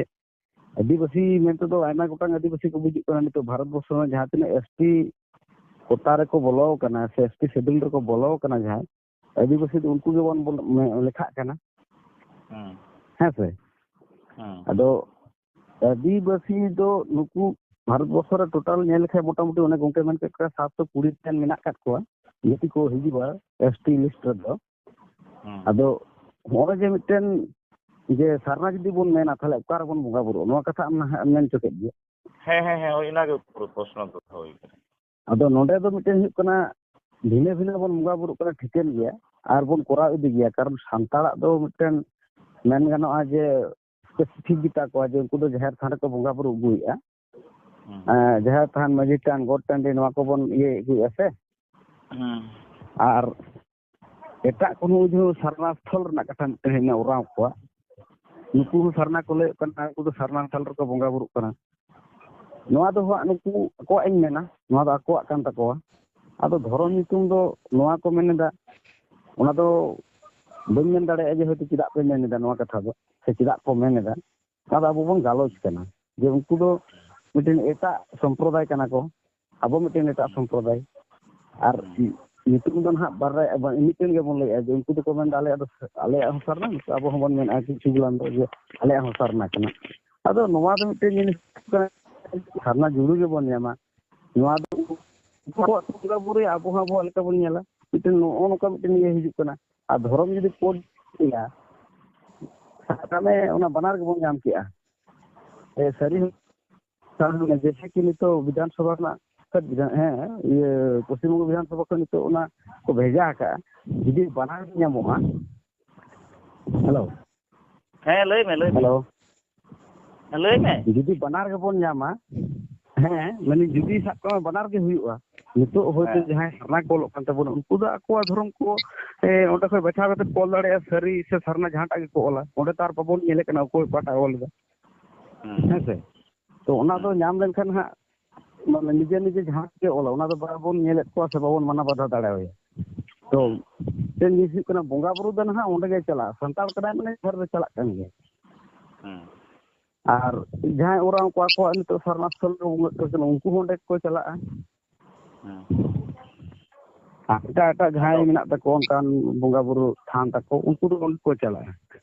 ᱟᱹᱫᱤᱵᱟᱹᱥᱤ ᱢᱮᱱᱛᱮ ᱫᱚ ᱟᱭᱢᱟ ᱜᱚᱴᱟᱝ ᱟᱹᱫᱤᱵᱟᱹᱥᱤ ᱠᱚ ᱵᱩᱡᱩᱜ ᱠᱟᱱᱟ᱾ ᱱᱤᱛᱚᱜ ᱵᱷᱟᱨᱚᱛ ᱵᱚᱨᱥᱚ ᱨᱮ ᱡᱟᱦᱟᱸ ᱛᱤᱱᱟᱹᱜ ᱮᱥ ᱴᱤ ᱠᱳᱴᱟ ᱨᱮᱠᱚ ᱵᱚᱞᱚ ᱟᱠᱟᱱᱟ ᱥᱮ ᱮᱥ ᱴᱤ ᱥᱤᱰᱩᱞ ᱨᱮᱠᱚ ᱵᱚᱞᱚ ᱟᱠᱟᱱᱟ ᱡᱟᱦᱟᱸᱭ, ᱟᱹᱫᱤᱵᱟᱹᱥᱤ ᱫᱚ ᱩᱱᱠᱩ ᱜᱮᱵᱚᱱ ᱵᱚᱞ-, ᱢᱮ-, ᱞᱮᱠᱷᱟᱜ ᱠᱟᱱᱟ᱾ ᱦᱩᱸ᱾ ᱦᱮᱸ ᱥᱮ? ᱦᱩᱸ᱾ ᱟᱫᱚ ᱟᱹᱫᱤᱵᱟᱹᱥᱤ ᱫᱚ ᱱᱩᱠᱩ ᱵᱷᱟᱨᱚᱛ ᱵᱚᱨᱥᱚ ᱨᱮ ᱴᱳᱴᱟᱞ ᱧᱮᱞ ᱞᱮᱠᱷᱟᱱ ᱢᱚᱴᱟᱢᱩᱴᱤ ᱚᱱᱮ ᱜᱚᱝᱠᱮ ᱢᱮᱱ ᱠᱮᱫ ᱠᱚᱣᱟ ᱥᱟᱛᱥᱚ ᱠᱩᱲᱤ ᱜᱟᱱ ᱢᱮᱱᱟᱜ ᱟᱠᱟᱫ ᱠᱚᱣᱟ, ᱡᱟᱹᱛᱤ ᱠᱚ ᱦᱤᱡᱩᱜᱼᱟ ᱮᱥ ᱴᱤ ᱞᱤᱥᱴ ᱨᱮᱫᱚ᱾ ᱦᱩᱸ᱾ ᱟᱫᱚ ᱦᱚᱸᱜᱼᱚᱭ ᱡᱮ ᱢᱤᱫᱴᱮᱱ ᱡᱮ ᱥᱟᱨᱱᱟ ᱡᱩᱫᱤ ᱵᱚᱱ ᱢᱮᱱᱟ, ᱛᱟᱦᱞᱮ ᱚᱠᱟ ᱨᱮᱵᱚᱱ ᱵᱚᱸᱜᱟ ᱵᱩᱨᱩᱜᱼᱟ? ᱱᱚᱣᱟ ᱠᱟᱛᱷᱟ ᱟᱢ ᱱᱟᱦᱟᱜ ᱮᱢ ᱢᱮᱱ ᱦᱚᱪᱚ ᱠᱮᱫ ᱜᱮᱭᱟ᱾ ᱦᱮᱸ, ᱦᱮᱸ, ᱦᱮᱸ, ᱦᱳᱭ, ᱚᱱᱟᱜᱮ ᱯᱩᱨᱟᱹ ᱯᱨᱚᱥᱱᱚ ᱫᱚ ᱦᱩᱭ ᱠᱟᱱᱟ᱾ ᱟᱫᱚ ᱱᱚᱰᱮ ᱫᱚ ᱢᱤᱫᱴᱮᱱ ᱦᱩᱭᱩᱜ ᱠᱟᱱᱟ, ᱵᱷᱤᱱᱟᱹ ᱵᱷᱤᱱᱟᱹ ᱵᱚᱱ ᱵᱚᱸᱜᱟ ᱵᱩᱨᱩᱜ ᱠᱟᱱᱟ, ᱴᱷᱤᱠᱟᱹᱱ ᱜᱮᱭᱟ, ᱟᱨ ᱵᱚᱱ ᱠᱚᱨᱟᱣ ᱤᱫᱤ ᱜᱮᱭᱟ, ᱠᱟᱨᱚᱱ ᱥᱟᱱᱛᱟᱲᱟᱜ ᱫᱚ ᱢᱤᱫᱴᱮᱱ ᱢᱮᱱ ᱜᱟᱱᱚᱜᱼᱟ ᱡᱮ ᱥᱯᱮᱥᱤᱯᱷᱤᱠ ᱜᱮᱛᱟ ᱠᱚᱣᱟ ᱡᱮ ᱩᱱᱠᱩ ᱫᱚ ᱡᱟᱦᱮᱨ ᱛᱷᱟᱱ ᱨᱮᱠᱚ ᱵᱚᱸᱜᱟ ᱵᱩᱨᱩ ᱟᱹᱜᱩᱭᱮᱫᱼᱟ᱾ ᱦᱩᱸ᱾ ᱮᱸ, ᱡᱟᱦᱮᱨ ᱛᱷᱟᱱ, ᱢᱟᱹᱡᱷᱤ ᱛᱷᱟᱱ, ᱜᱚᱴ ᱴᱟᱺᱰᱤ, ᱱᱚᱣᱟ ᱠᱚᱵᱚᱱ ᱤᱭᱟᱹ ᱟᱹᱜᱩᱭᱮᱫᱼᱟ ᱥᱮ᱾ ᱦᱩᱸ᱾ ᱟᱨ ᱮᱴᱟᱜ ᱠᱳᱱᱳ ᱡᱟᱦᱟᱸ ᱥᱟᱨᱱᱟ ᱥᱛᱷᱚᱞ ᱨᱮᱱᱟᱜ ᱠᱟᱛᱷᱟ ᱢᱤᱫᱴᱮᱱ ᱦᱮᱡ ᱮᱱᱟ, ᱳᱨᱟᱸᱣ ᱠᱚᱣᱟᱜ, ᱱᱩᱠᱩ ᱦᱚᱸ ᱥᱟᱨᱱᱟ ᱠᱚ ᱞᱟᱹᱭᱚᱜ ᱠᱟᱱᱟ, ᱩᱱᱠᱩ ᱫᱚ ᱥᱟᱨᱱᱟ ᱥᱛᱷᱚᱞ ᱨᱮᱠᱚ ᱵᱚᱸᱜᱟ ᱵᱩᱨᱩᱜ ᱠᱟᱱᱟ᱾ ᱱᱚᱣᱟ ᱫᱚ ᱦᱟᱸᱜ ᱱᱩᱠᱩ ᱟᱠᱚᱣᱟᱜ ᱤᱧ ᱢᱮᱱᱟ, ᱱᱚᱣᱟ ᱫᱚ ᱟᱠᱚᱣᱟᱜ ᱠᱟᱱ ᱛᱟᱠᱚᱣᱟ᱾ ᱟᱫᱚ ᱫᱷᱚᱨᱚᱢ ᱧᱩᱛᱩᱢ ᱫᱚ ᱱᱚᱣᱟ ᱠᱚ ᱢᱮᱱ ᱮᱫᱟ, ᱚᱱᱟ ᱫᱚ ᱵᱟᱹᱧ ᱢᱮᱱ ᱫᱟᱲᱮᱭᱟᱜᱼᱟ ᱡᱮ ᱦᱚᱭᱛᱳ ᱪᱮᱫᱟᱜ ᱯᱮ ᱢᱮᱱ ᱮᱫᱟ ᱱᱚᱣᱟ ᱠᱟᱛᱷᱟ ᱫᱚ, ᱥᱮ ᱪᱮᱫᱟᱜ ᱠᱚ ᱢᱮᱱ ᱮᱫᱟ, ᱚᱱᱟ ᱫᱚ ᱟᱵᱚ ᱵᱚᱱ ᱜᱟᱞᱚᱪ ᱠᱟᱱᱟ᱾ ᱡᱮ ᱩᱱᱠᱩ ᱫᱚ ᱢᱤᱫᱴᱮᱱ ᱮᱴᱟᱜ ᱥᱚᱢᱯᱨᱚᱫᱟᱭ ᱠᱟᱱᱟ ᱠᱚ, ᱟᱵᱚ ᱢᱤᱫᱴᱮᱱ ᱮᱴᱟᱜ ᱥᱚᱢᱯᱨᱚᱫᱟᱭ᱾ ᱟᱨ ᱧᱩᱛᱩᱢ ᱫᱚ ᱱᱟᱦᱟᱜ ᱵᱟᱨᱭᱟ, ᱢᱤᱫᱴᱮᱱ ᱜᱮᱵᱚᱱ ᱞᱟᱹᱭᱮᱜᱼᱟ, ᱡᱮ ᱩᱱᱠᱩ ᱫᱚᱠᱚ ᱢᱮᱱᱫᱟ ᱟᱞᱮᱭᱟᱜ ᱫᱚ, ᱟᱞᱮᱭᱟᱜ ᱦᱚᱸ ᱥᱟᱨᱱᱟ, ᱟᱵᱚ ᱦᱚᱸᱵᱚᱱ ᱢᱮᱱᱟ ᱠᱤᱪᱷᱩ ᱜᱩᱞᱟᱱ ᱫᱚ ᱡᱮ ᱟᱞᱮᱭᱟᱜ ᱦᱚᱸ ᱥᱟᱨᱱᱟ ᱠᱟᱱᱟ᱾ ᱟᱫᱚ ᱱᱚᱣᱟ ᱫᱚ ᱢᱤᱫᱴᱮᱱ ᱡᱤᱱᱤᱥ ᱠᱟᱱᱟ, ᱥᱟᱨᱱᱟ ᱡᱩᱲᱩ ᱜᱮᱵᱚᱱ ᱧᱟᱢᱟ᱾ ᱱᱚᱣᱟ ᱫᱚ ᱩᱱᱠᱩᱣᱟᱜ ᱵᱚᱸᱜᱟ ᱵᱩᱨᱩᱭᱟ, ᱟᱵᱚ ᱦᱚᱸ ᱟᱵᱚᱣᱟᱜ ᱞᱮᱠᱟ ᱵᱚᱱ ᱧᱮᱞᱟ᱾ ᱢᱤᱫᱴᱮᱱ ᱱᱚᱜᱼᱚ ᱱᱚᱝᱠᱟ ᱢᱤᱫᱴᱮᱱ ᱤᱭᱟᱹ ᱦᱤᱡᱩᱜ ᱠᱟᱱᱟ᱾ ᱟᱨ ᱫᱷᱚᱨᱚᱢ ᱡᱩᱫᱤ ᱠᱳᱰ ᱤᱭᱟ, ᱥᱟᱵ ᱠᱟᱜ ᱢᱮ ᱚᱱᱟ ᱵᱟᱱᱟᱨ ᱜᱮᱵᱚᱱ ᱧᱟᱢ ᱠᱮᱜᱼᱟ, ᱮ, ᱥᱟᱹᱨᱤ ᱦᱚᱸ ᱥᱟᱹᱨᱤ ᱦᱚᱸ, ᱡᱮᱭᱥᱮ ᱠᱤ ᱱᱤᱛᱚᱜ ᱵᱤᱫᱷᱟᱱ ᱥᱚᱵᱷᱟ ᱨᱮᱱᱟᱜ, ᱦᱮᱸ, ᱤᱭᱟᱹ, ᱯᱚᱥᱪᱤᱢ ᱵᱚᱝᱜᱚ ᱵᱤᱫᱷᱟᱱ ᱥᱚᱵᱷᱟ ᱠᱷᱚᱱ ᱱᱤᱛᱚᱜ ᱚᱱᱟ ᱠᱚ ᱵᱷᱮᱡᱟ ᱟᱠᱟᱜᱼᱟ, ᱡᱩᱫᱤ ᱵᱟᱱᱟᱨ ᱜᱮ ᱧᱟᱢᱚᱜᱼᱟ᱾ ᱦᱮᱞᱳ᱾ ᱦᱮᱸ, ᱞᱟᱹᱭ ᱢᱮ, ᱞᱟᱹᱭ ᱢᱮ᱾ ᱦᱮᱞᱳ᱾ ᱦᱮᱸ, ᱞᱟᱹᱭ ᱢᱮ᱾ ᱡᱩᱫᱤ ᱵᱟᱱᱟᱨ ᱜᱮᱵᱚᱱ ᱧᱟᱢᱟ, ᱦᱮᱸ, ᱢᱟᱱᱮ ᱡᱩᱫᱤ ᱥᱟᱵ ᱠᱟᱜ ᱢᱮ ᱵᱟᱱᱟᱨ ᱜᱮ ᱦᱩᱭᱩᱜᱼᱟ, ᱱᱤᱛᱚᱜ ᱦᱚᱭᱛᱳ ᱦᱮᱸ᱾ ᱡᱟᱦᱟᱸᱭ ᱥᱟᱨᱱᱟ ᱠᱚ ᱚᱞᱚᱜ ᱠᱟᱱ ᱛᱟᱵᱚᱱᱟ, ᱩᱱᱠᱩ ᱫᱚ ᱟᱠᱚᱣᱟᱜ ᱫᱷᱚᱨᱚᱢ ᱠᱚ, ᱮ, ᱚᱸᱰᱮ ᱠᱷᱚᱱ ᱵᱟᱪᱷᱟᱣ ᱠᱟᱛᱮ ᱠᱚ ᱚᱞ ᱫᱟᱲᱮᱭᱟᱜᱼᱟ, ᱥᱟᱹᱨᱤ ᱥᱮ ᱥᱟᱨᱱᱟ ᱡᱟᱦᱟᱸᱴᱟᱜ ᱜᱮᱠᱚ ᱚᱞᱟ᱾ ᱚᱸᱰᱮ ᱛᱚ ᱟᱨ ᱵᱟᱵᱚᱱ ᱧᱮᱞᱮᱫ ᱠᱟᱱᱟ ᱚᱠᱚᱭ ᱚᱠᱟᱴᱟᱜ ᱮ ᱚᱞ ᱮᱫᱟ, ᱦᱮᱸ᱾ ᱦᱮᱸ ᱥᱮ? ᱛᱚ ᱚᱱᱟ ᱫᱚ ᱧᱟᱢ ᱞᱮᱱᱠᱷᱟᱱ ᱦᱟᱸᱜ, ᱢᱟᱱᱮ ᱱᱤᱡᱮ ᱱᱤᱡᱮ ᱡᱟᱦᱟᱸ ᱜᱮ ᱚᱞᱟ, ᱚᱱᱟ ᱫᱚ ᱵᱟᱵᱚᱱ ᱧᱮᱞᱮᱫ ᱠᱚᱣᱟ ᱥᱮ ᱵᱟᱵᱚᱱ ᱢᱟᱱᱟ ᱵᱟᱫᱷᱟ ᱫᱟᱲᱮ ᱟᱭᱟ᱾ ᱛᱚ ᱢᱤᱫᱴᱮᱱ ᱡᱤᱱᱤᱥ ᱦᱩᱭᱩᱜ ᱠᱟᱱᱟ, ᱵᱚᱸᱜᱟ ᱵᱩᱨᱩ ᱫᱚ ᱱᱟᱦᱟᱜ ᱚᱸᱰᱮ ᱜᱮ ᱪᱟᱞᱟᱜᱼᱟ, ᱥᱟᱱᱛᱟᱲ ᱠᱟᱱᱟᱭ ᱢᱟᱱᱮ ᱡᱟᱦᱮᱨ ᱫᱚ ᱪᱟᱞᱟᱜ ᱠᱟᱱ ᱜᱮᱭᱟ᱾ ᱦᱮᱸ᱾ ᱟᱨ ᱡᱟᱦᱟᱸᱭ ᱚᱨᱟᱜ ᱠᱚ ᱟᱠᱚᱣᱟᱜ ᱱᱤᱛᱚᱜ ᱥᱟᱨᱱᱟ ᱥᱛᱷᱚᱞ ᱨᱮ ᱵᱚᱸᱜᱟ ᱠᱚ ᱠᱟᱱᱟ, ᱩᱱᱠᱩ ᱦᱚᱸ ᱚᱸᱰᱮ ᱠᱚ ᱪᱟᱞᱟᱜᱼᱟ᱾ ᱦᱮᱸ᱾ ᱟᱨ ᱮᱴᱟᱜ ᱮᱴᱟᱜ ᱡᱟᱦᱟᱸᱭ ᱢᱮᱱᱟᱜ ᱛᱟᱠᱚ ᱚᱱᱠᱟᱱ ᱵᱚᱸᱜᱟ ᱵᱩᱨᱩ ᱛᱷᱟᱱ ᱛᱟᱠᱚ, ᱩᱱᱠᱩ ᱫᱚ ᱚᱸᱰᱮ ᱠᱚ ᱪᱟᱞᱟᱜᱼᱟ᱾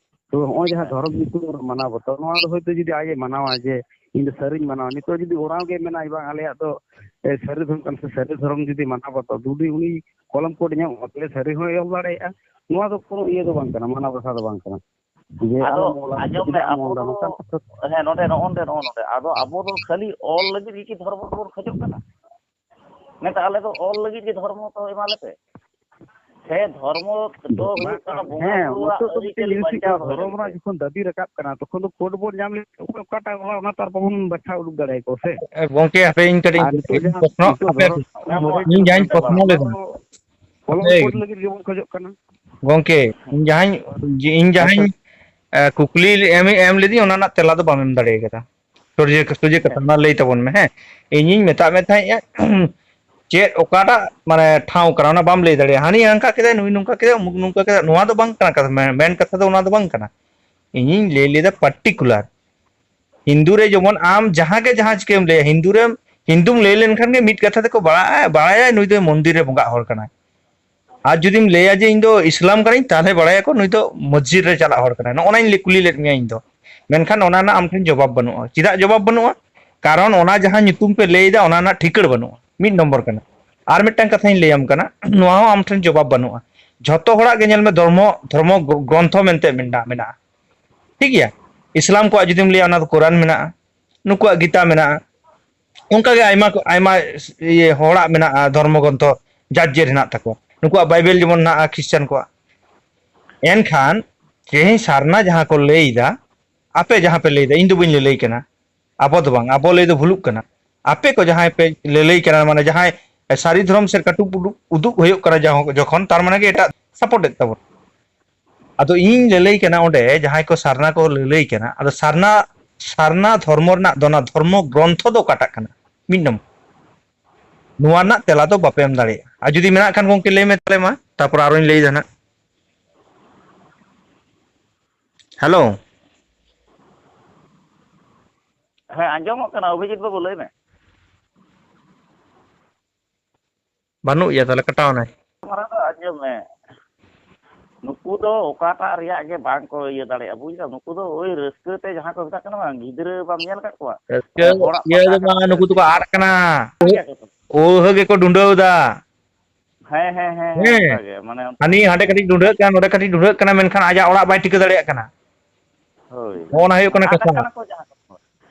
ᱛᱚ ᱱᱚᱜᱼᱚᱭ ᱡᱟᱦᱟᱸ ᱫᱷᱚᱨᱚᱢ ᱧᱩᱛᱩᱢ ᱨᱮ ᱢᱟᱱᱟᱣ ᱵᱟᱛᱟᱣ, ᱱᱚᱣᱟ ᱫᱚ ᱦᱚᱭᱛᱳ ᱡᱩᱫᱤ ᱟᱡ ᱮ ᱢᱟᱱᱟᱣᱟ ᱡᱮ ᱤᱧ ᱫᱚ ᱥᱟᱹᱨᱤᱧ ᱢᱟᱱᱟᱣᱟ, ᱱᱤᱛᱚᱜ ᱡᱩᱫᱤ ᱚᱨᱟᱜ ᱜᱮ ᱢᱮᱱᱟᱭ ᱵᱟᱝ ᱟᱞᱮᱭᱟᱜ ᱫᱚ, ᱮ, ᱥᱟᱹᱨᱤ ᱫᱷᱚᱨᱚᱢ ᱠᱟᱱᱟ ᱥᱮ ᱥᱟᱹᱨᱤ ᱫᱷᱚᱨᱚᱢ ᱡᱩᱫᱤ ᱢᱟᱱᱟᱣ ᱵᱟᱛᱟᱣ, ᱡᱩᱫᱤ ᱩᱱᱤ ᱠᱚᱞᱚᱢ ᱠᱳᱰ ᱧᱟᱢᱚᱜᱼᱟ, ᱛᱟᱦᱞᱮ ᱥᱟᱹᱨᱤ ᱦᱚᱸᱭ ᱚᱞ ᱫᱟᱲᱮᱭᱟᱜᱼᱟ᱾ ᱱᱚᱣᱟ ᱫᱚ ᱠᱳᱱᱳ ᱤᱭᱟᱹ ᱫᱚ ᱵᱟᱝ ᱠᱟᱱᱟ, ᱢᱟᱱᱟᱣ ᱵᱟᱛᱟᱣ ᱫᱚ ᱵᱟᱝ ᱠᱟᱱᱟ᱾ ᱡᱮ ᱟᱫᱚ ᱟᱞᱚᱢ ᱚᱞᱟ, ᱟᱸᱡᱚᱢ ᱢᱮ, ᱪᱮᱫᱟᱜ ᱮᱢ ᱟᱵᱚ ᱚᱞ ᱫᱟ, ᱫᱚ, ᱱᱚᱝᱠᱟᱱ ᱠᱟᱛᱷᱟ᱾ ᱦᱮᱸ, ᱱᱚᱰᱮ ᱱᱚᱜᱼᱚ ᱱᱚᱰᱮ, ᱱᱚᱜᱼᱚ ᱱᱚᱰᱮ, ᱟᱫᱚ ᱟᱵᱚ ᱫᱚ ᱠᱷᱟᱹᱞᱤ ᱚᱞ ᱞᱟᱹᱜᱤᱫ ᱜᱮ ᱠᱤ ᱫᱷᱚᱨᱢᱚ ᱫᱚᱵᱚᱱ ᱠᱷᱚᱡᱚᱜ ᱠᱟᱱᱟ? ᱢᱮᱱᱛᱮ ᱟᱞᱮ ᱫᱚ ᱚᱞ ᱞᱟᱹᱜᱤᱫ ᱜᱮ ᱫᱷᱚᱨᱢᱚ ᱫᱚ ᱮᱢᱟ ᱞᱮᱯᱮ᱾ ᱥᱮ ᱫᱷᱚᱨᱢᱚ ᱫᱚ ᱦᱩᱭᱩᱜ ᱠᱟᱱᱟ ᱵᱚᱸᱜᱟ ᱦᱮᱸ, ᱵᱩᱨᱩᱣᱟᱜ ᱱᱤᱛᱚᱜ ᱫᱚ ᱢᱤᱫᱴᱮᱱ ᱟᱹᱨᱤᱪᱟᱹᱞᱤ ᱡᱤᱱᱤᱥ ᱦᱩᱭᱩᱜ ᱵᱟᱧᱪᱟᱣ ᱠᱟᱱᱟ, ᱫᱚᱦᱚᱭ ᱫᱷᱚᱨᱚᱢ ᱞᱟᱹᱜᱤᱫ ᱨᱮᱱᱟᱜ ᱛᱮ᱾ ᱡᱚᱠᱷᱚᱱ ᱫᱟᱹᱵᱤ ᱨᱟᱠᱟᱵ ᱠᱟᱱᱟ, ᱛᱚᱠᱷᱚᱱ ᱫᱚ ᱠᱳᱰ ᱵᱚᱱ ᱧᱟᱢ ᱞᱮᱠᱷᱟᱱ ᱚᱠᱚᱭ ᱚᱠᱟᱴᱟᱜ ᱚᱞᱟ, ᱚᱱᱟ ᱛᱚ ᱟᱨ ᱵᱟᱵᱚᱱ ᱵᱟᱪᱷᱟᱣ ᱩᱰᱩᱠ ᱫᱟᱲᱮᱭᱟᱠᱚᱣᱟ ᱥᱮ᱾ ᱜᱚᱝᱠᱮ, ᱦᱟᱯᱮ ᱤᱧ ᱠᱟᱹᱴᱤᱡ ᱟᱨ ᱱᱤᱛᱚᱜ ᱡᱟᱦᱟᱸ ᱯᱨᱚᱥᱱᱚ, ᱱᱤᱛᱚᱜ ᱦᱟᱯᱮ, ᱫᱷᱚᱨᱚᱢ ᱚᱱᱟ ᱢᱟ ᱤᱧ ᱡᱟᱦᱟᱸᱧ ᱪᱟᱵᱟ ᱯᱨᱚᱥᱱᱚ ᱚᱱᱟ ᱞᱮᱫᱟ᱾ ᱫᱚ ᱠᱚᱞᱚᱢ ᱦᱟᱯᱮ, ᱠᱳᱰ ᱞᱟᱹᱜᱤᱫ ᱜᱮᱵᱚᱱ ᱠᱷᱚᱡᱚᱜ ᱠᱟᱱᱟ᱾ ᱜᱚᱝᱠᱮ, ᱤᱧ ᱡᱟᱦᱟᱸᱧ, ᱤᱧ ᱡᱟᱦᱟᱸᱧ, ᱮ, ᱠᱩᱠᱞᱤ ᱮᱢ, ᱮᱢ ᱞᱤᱫᱤᱧ, ᱚᱱᱟ ᱨᱮᱱᱟᱜ ᱛᱮᱞᱟ ᱫᱚ ᱵᱟᱢ ᱮᱢ ᱫᱟᱲᱮ ᱠᱟᱫᱟ᱾ ᱥᱚᱡᱷᱮ, ᱥᱚᱡᱷᱮ ᱠᱟᱛᱷᱟ, ᱚᱱᱟ ᱞᱟᱹᱭ ᱛᱟᱵᱚᱱ ᱢᱮ, ᱦᱮᱸ᱾ ᱤᱧᱤᱧ ᱢᱮᱛᱟᱜ ᱢᱮ ᱛᱟᱦᱮᱸᱫᱼᱟ, ᱪᱮᱫ ᱚᱠᱟᱴᱟᱜ, ᱢᱟᱱᱮ, ᱴᱷᱟᱶ ᱠᱟᱱᱟ, ᱚᱱᱟ ᱵᱟᱢ ᱞᱟᱹᱭ ᱫᱟᱲᱮᱭᱟᱜᱼᱟ᱾ ᱦᱟᱹᱱᱤ ᱦᱟᱱᱠᱟ ᱠᱮᱫᱟᱭ, ᱱᱩᱭ ᱱᱚᱝᱠᱟ ᱠᱮᱫᱟᱭ, ᱚᱢᱩᱠ ᱱᱚᱝᱠᱟ ᱠᱮᱫᱟᱭ, ᱱᱚᱣᱟ ᱫᱚ ᱵᱟᱝ ᱠᱟᱱᱟ ᱠᱟᱛᱷᱟ, ᱢᱮ-, ᱢᱮᱱ ᱠᱟᱛᱷᱟ ᱫᱚ ᱚᱱᱟ ᱫᱚ ᱵᱟᱝ ᱠᱟᱱᱟ᱾ ᱤᱧᱤᱧ ᱞᱟᱹᱭ ᱞᱮᱫᱟ particular᱾ ᱦᱤᱱᱫᱩ ᱨᱮ ᱡᱮᱢᱚᱱ ᱟᱢ ᱡᱟᱦᱟᱸ ᱜᱮ ᱡᱟᱦᱟᱸ ᱪᱤᱠᱟᱹᱢ ᱞᱟᱹᱭᱟ, ᱦᱤᱱᱫᱩ ᱨᱮᱢ, ᱦᱤᱱᱫᱩᱢ ᱞᱟᱹᱭ ᱞᱮᱱᱠᱷᱟᱱ ᱜᱮ ᱢᱤᱫ ᱠᱟᱛᱷᱟ ᱛᱮᱠᱚ ᱵᱟᱲᱟᱭᱟ, ᱵᱟᱲᱟᱭᱟ ᱱᱩᱭ ᱫᱚ ᱢᱚᱱᱫᱤᱨ ᱨᱮ ᱵᱚᱸᱜᱟᱜ ᱦᱚᱲ ᱠᱟᱱᱟᱭ᱾ ᱟᱨ ᱡᱩᱫᱤᱢ ᱞᱟᱹᱭᱟ ᱡᱮ ᱤᱧ ᱫᱚ ᱤᱥᱞᱟᱢ ᱠᱟᱹᱱᱟᱹᱧ, ᱛᱟᱦᱚᱞᱮ ᱵᱟᱲᱟᱭᱟᱠᱚ ᱱᱩᱭ ᱫᱚ ᱢᱚᱥᱡᱤᱫ ᱨᱮ ᱪᱟᱞᱟᱜ ᱦᱚᱲ ᱠᱟᱱᱟᱭ᱾ ᱱᱚᱜᱼᱚ ᱱᱟᱧ ᱞᱟᱹᱭ, ᱠᱩᱞᱤ ᱞᱮᱫ ᱢᱮᱭᱟ ᱤᱧ ᱫᱚ, ᱢᱮᱱᱠᱷᱟᱱ ᱚᱱᱟ ᱨᱮᱱᱟᱜ ᱟᱢ ᱴᱷᱮᱱ ᱡᱚᱵᱟᱵ ᱵᱟᱹᱱᱩᱜᱼᱟ᱾ ᱪᱮᱫᱟᱜ ᱡᱚᱵᱟᱵ ᱵᱟᱹᱱᱩᱜᱼᱟ? ᱠᱟᱨᱚᱱ ᱚᱱᱟ ᱡᱟᱦᱟᱸ ᱧᱩᱛᱩᱢ ᱯᱮ ᱞᱟᱹᱭ ᱮᱫᱟ, ᱚᱱᱟ ᱨᱮᱱᱟᱜ ᱴᱷᱤᱠᱟᱹᱲ ᱵᱟᱹᱱᱩᱜᱼᱟ, ᱢᱤᱫ ᱱᱚᱢᱵᱚᱨ ᱠᱟᱱᱟ᱾ ᱟᱨ ᱢᱤᱫᱴᱟᱝ ᱠᱟᱛᱷᱟᱧ ᱞᱟᱹᱭᱟᱢ ᱠᱟᱱᱟ, ᱱᱚᱣᱟ ᱦᱚᱸ ᱟᱢ ᱴᱷᱮᱱ ᱡᱚᱵᱟᱵ ᱵᱟᱹᱱᱩᱜᱼᱟ᱾ ᱡᱷᱚᱛᱚ ᱦᱚᱲᱟᱜ ᱜᱮ ᱧᱮᱞ ᱢᱮ, ᱫᱷᱚᱨᱢᱚ, ᱫᱷᱚᱨᱢᱚ ᱜᱨᱚ-, ᱜᱨᱚᱱᱛᱷᱚ ᱢᱮᱱᱛᱮ ᱢᱮᱱᱟᱜᱼᱟ, ᱢᱮᱱᱟᱜᱼᱟ᱾ ᱴᱷᱤᱠ ᱜᱮᱭᱟ? ᱤᱥᱞᱟᱢ ᱠᱚᱣᱟᱜ ᱡᱩᱫᱤᱢ ᱞᱟᱹᱭᱟ, ᱚᱱᱟ ᱫᱚ ᱠᱳᱨᱟᱱ ᱢᱮᱱᱟᱜᱼᱟ, ᱱᱩᱠᱩᱣᱟᱜ ᱜᱤᱛᱟ ᱢᱮᱱᱟᱜᱼᱟ, ᱚᱱᱠᱟᱜᱮ ᱟᱭᱢᱟ ᱠᱚ, ᱟᱭᱢᱟ ᱤᱭᱟᱹ ᱦᱚᱲᱟᱜ ᱢᱮᱱᱟᱜᱼᱟ, ᱫᱷᱚᱨᱢᱚ ᱜᱨᱚᱱᱛᱷᱚ ᱡᱟᱨ ᱡᱮᱨ ᱦᱮᱱᱟᱜ ᱛᱟᱠᱚᱣᱟ᱾ ᱱᱩᱠᱩᱣᱟᱜ ᱵᱟᱭᱵᱮᱞ ᱡᱮᱢᱚᱱ ᱦᱮᱱᱟᱜᱼᱟ ᱠᱷᱨᱤᱥᱪᱟᱱ ᱠᱚᱣᱟᱜ᱾ ᱮᱱᱠᱷᱟᱱ ᱛᱮᱦᱮᱧ ᱥᱟᱨᱱᱟ ᱡᱟᱦᱟᱸ ᱠᱚ ᱞᱟᱹᱭ ᱮᱫᱟ, ᱟᱯᱮ ᱡᱟᱦᱟᱸ ᱯᱮ ᱞᱟᱹᱭ ᱮᱫᱟ, ᱤᱧ ᱫᱚ ᱵᱟᱹᱧ ᱞᱟᱹᱞᱟᱹᱭ ᱠᱟᱱᱟ, ᱟᱵᱚ ᱫᱚ ᱵᱟᱝ, ᱟᱵᱚ ᱞᱟᱹᱭ ᱫᱚ ᱵᱷᱩᱞᱩᱜ ᱠᱟᱱᱟ᱾ ᱟᱯᱮ ᱠᱚ ᱡᱟᱦᱟᱸᱭ ᱯᱮ ᱞᱟᱹᱞᱟᱹᱭ ᱠᱟᱱᱟ, ᱢᱟᱱᱮ ᱡᱟᱦᱟᱸᱭ ᱥᱟᱹᱨᱤ ᱫᱷᱚᱨᱚᱢ ᱥᱮᱫ ᱠᱟᱹᱴᱩᱵ ᱩᱫᱩᱜ, ᱩᱫᱩᱜ ᱦᱩᱭᱩᱜ ᱠᱟᱱᱟ ᱡᱟᱦᱟᱸ, ᱡᱚᱠᱷᱚᱱ, ᱛᱟᱨ ᱢᱟᱱᱮ ᱜᱮ ᱮᱴᱟᱜ ᱥᱟᱯᱳᱨᱴ ᱮᱫ ᱛᱟᱵᱚᱱ᱾ ᱟᱫᱚ ᱤᱧ ᱞᱟᱹᱞᱟᱹᱭ ᱠᱟᱱᱟ ᱚᱸᱰᱮ, ᱡᱟᱦᱟᱸᱭ ᱠᱚ ᱥᱟᱨᱱᱟ ᱠᱚ ᱞᱟᱹᱞᱟᱹᱭ ᱠᱟᱱᱟ, ᱟᱫᱚ ᱥᱟᱨᱱᱟ, ᱥᱟᱨᱱᱟ ᱫᱷᱚᱨᱢᱚ ᱨᱮᱱᱟᱜ ᱫᱚ ᱚᱱᱟ ᱫᱷᱚᱨᱢᱚ ᱜᱨᱚᱱᱛᱷᱚ ᱫᱚ ᱚᱠᱟᱴᱟᱜ ᱠᱟᱱᱟ? ᱢᱤᱫ ᱱᱚᱢᱵᱚᱨ᱾ ᱱᱚᱣᱟ ᱨᱮᱱᱟᱜ ᱛᱮᱞᱟ ᱫᱚ ᱵᱟᱯᱮ ᱮᱢ ᱫᱟᱲᱮᱭᱟᱜᱼᱟ᱾ ᱟᱨ ᱡᱩᱫᱤ ᱢᱮᱱᱟᱜ ᱠᱷᱟᱱ ᱜᱚᱢᱠᱮ ᱞᱟᱹᱭ ᱢᱮ ᱛᱟᱦᱞᱮ ᱢᱟ, ᱛᱟᱨᱯᱚᱨ ᱟᱨᱚᱧ ᱞᱟᱹᱭ ᱫᱟ ᱱᱟᱜ᱾ ᱦᱮᱞᱳ᱾ ᱦᱮᱸ, ᱟᱸᱡᱚᱢᱚᱜ ᱠᱟᱱᱟ, ᱚᱵᱷᱤᱡᱤᱛ ᱵᱟᱹᱵᱩ, ᱞᱟᱹᱭ ᱢᱮ᱾ ᱵᱟᱹᱱᱩᱜ ᱭᱟ, ᱛᱟᱦᱞᱮ ᱠᱟᱴᱟᱣ ᱱᱟᱭ᱾ ᱢᱟᱨᱟᱝ ᱫᱚ ᱟᱸᱡᱚᱢ ᱢᱮ, ᱱᱩᱠᱩ ᱫᱚ ᱚᱠᱟᱴᱟᱜ ᱨᱮᱭᱟᱜ ᱜᱮ ᱵᱟᱝ ᱠᱚ ᱤᱭᱟᱹ ᱫᱟᱲᱮᱭᱟᱜᱼᱟ, ᱵᱩᱡ ᱫᱟᱢ? ᱱᱩᱠᱩ ᱫᱚ ᱳᱭ ᱨᱟᱹᱥᱠᱟᱹ ᱛᱮ ᱡᱟᱦᱟᱸ ᱠᱚ ᱢᱮᱛᱟᱜ ᱠᱟᱱᱟ, ᱵᱟᱝ, ᱜᱤᱫᱽᱨᱟᱹ ᱵᱟᱢ ᱧᱮᱞ ᱟᱠᱟᱫ ᱠᱚᱣᱟ? ᱨᱟᱹᱥᱠᱟᱹ, ᱦᱚᱲᱟᱜ ᱤᱭᱟᱹ ᱯᱟᱛᱟ ᱫᱚ ᱠᱟᱛᱮ ᱵᱟᱝ, ᱠᱚ ᱱᱩᱠᱩ ᱫᱚᱠᱚ ᱨᱟᱹᱥᱠᱟᱹᱭᱟ᱾ ᱟᱫ ᱠᱟᱱᱟ᱾ ᱴᱷᱤᱠ ᱜᱮᱭᱟ ᱠᱚ᱾ ᱳᱦᱟᱹ ᱜᱮᱠᱚ ᱰᱩᱸᱰᱟᱹᱣ ᱫᱟ᱾ ᱦᱮᱸ, ᱦᱮᱸ, ᱦᱮᱸ, ᱦᱮᱸ, ᱦᱮᱸ᱾ ᱚᱱᱠᱟ ᱜᱮ, ᱢᱟᱱᱮ, ᱚᱱᱠᱟ ᱦᱟᱹᱱᱤ ᱜᱮ᱾ ᱦᱟᱸᱰᱮ ᱠᱟᱹᱴᱤᱡ ᱰᱩᱸᱰᱷᱟᱹᱜ ᱠᱟᱱ, ᱱᱚᱸᱰᱮ ᱠᱟᱹᱴᱤᱡ ᱰᱩᱸᱰᱷᱟᱹᱜ ᱠᱟᱱᱟ, ᱢᱮᱱᱠᱷᱟᱱ ᱟᱡᱟᱜ ᱚᱲᱟᱜ ᱵᱟᱭ ᱴᱷᱤᱠᱟᱹ ᱫᱟᱲᱮᱭᱟᱜ ᱠᱟᱱᱟ᱾ ᱦᱳᱭ, ᱱᱚᱜᱼᱚ ᱦᱳᱭ᱾ ᱱᱟ ᱦᱩᱭᱩᱜ ᱠᱟᱱᱟ ᱟᱫ ᱠᱟᱛᱷᱟ᱾ ᱟᱠᱟᱱᱟ ᱠᱚ ᱡᱟᱦᱟᱸ ᱫᱚᱠᱚ,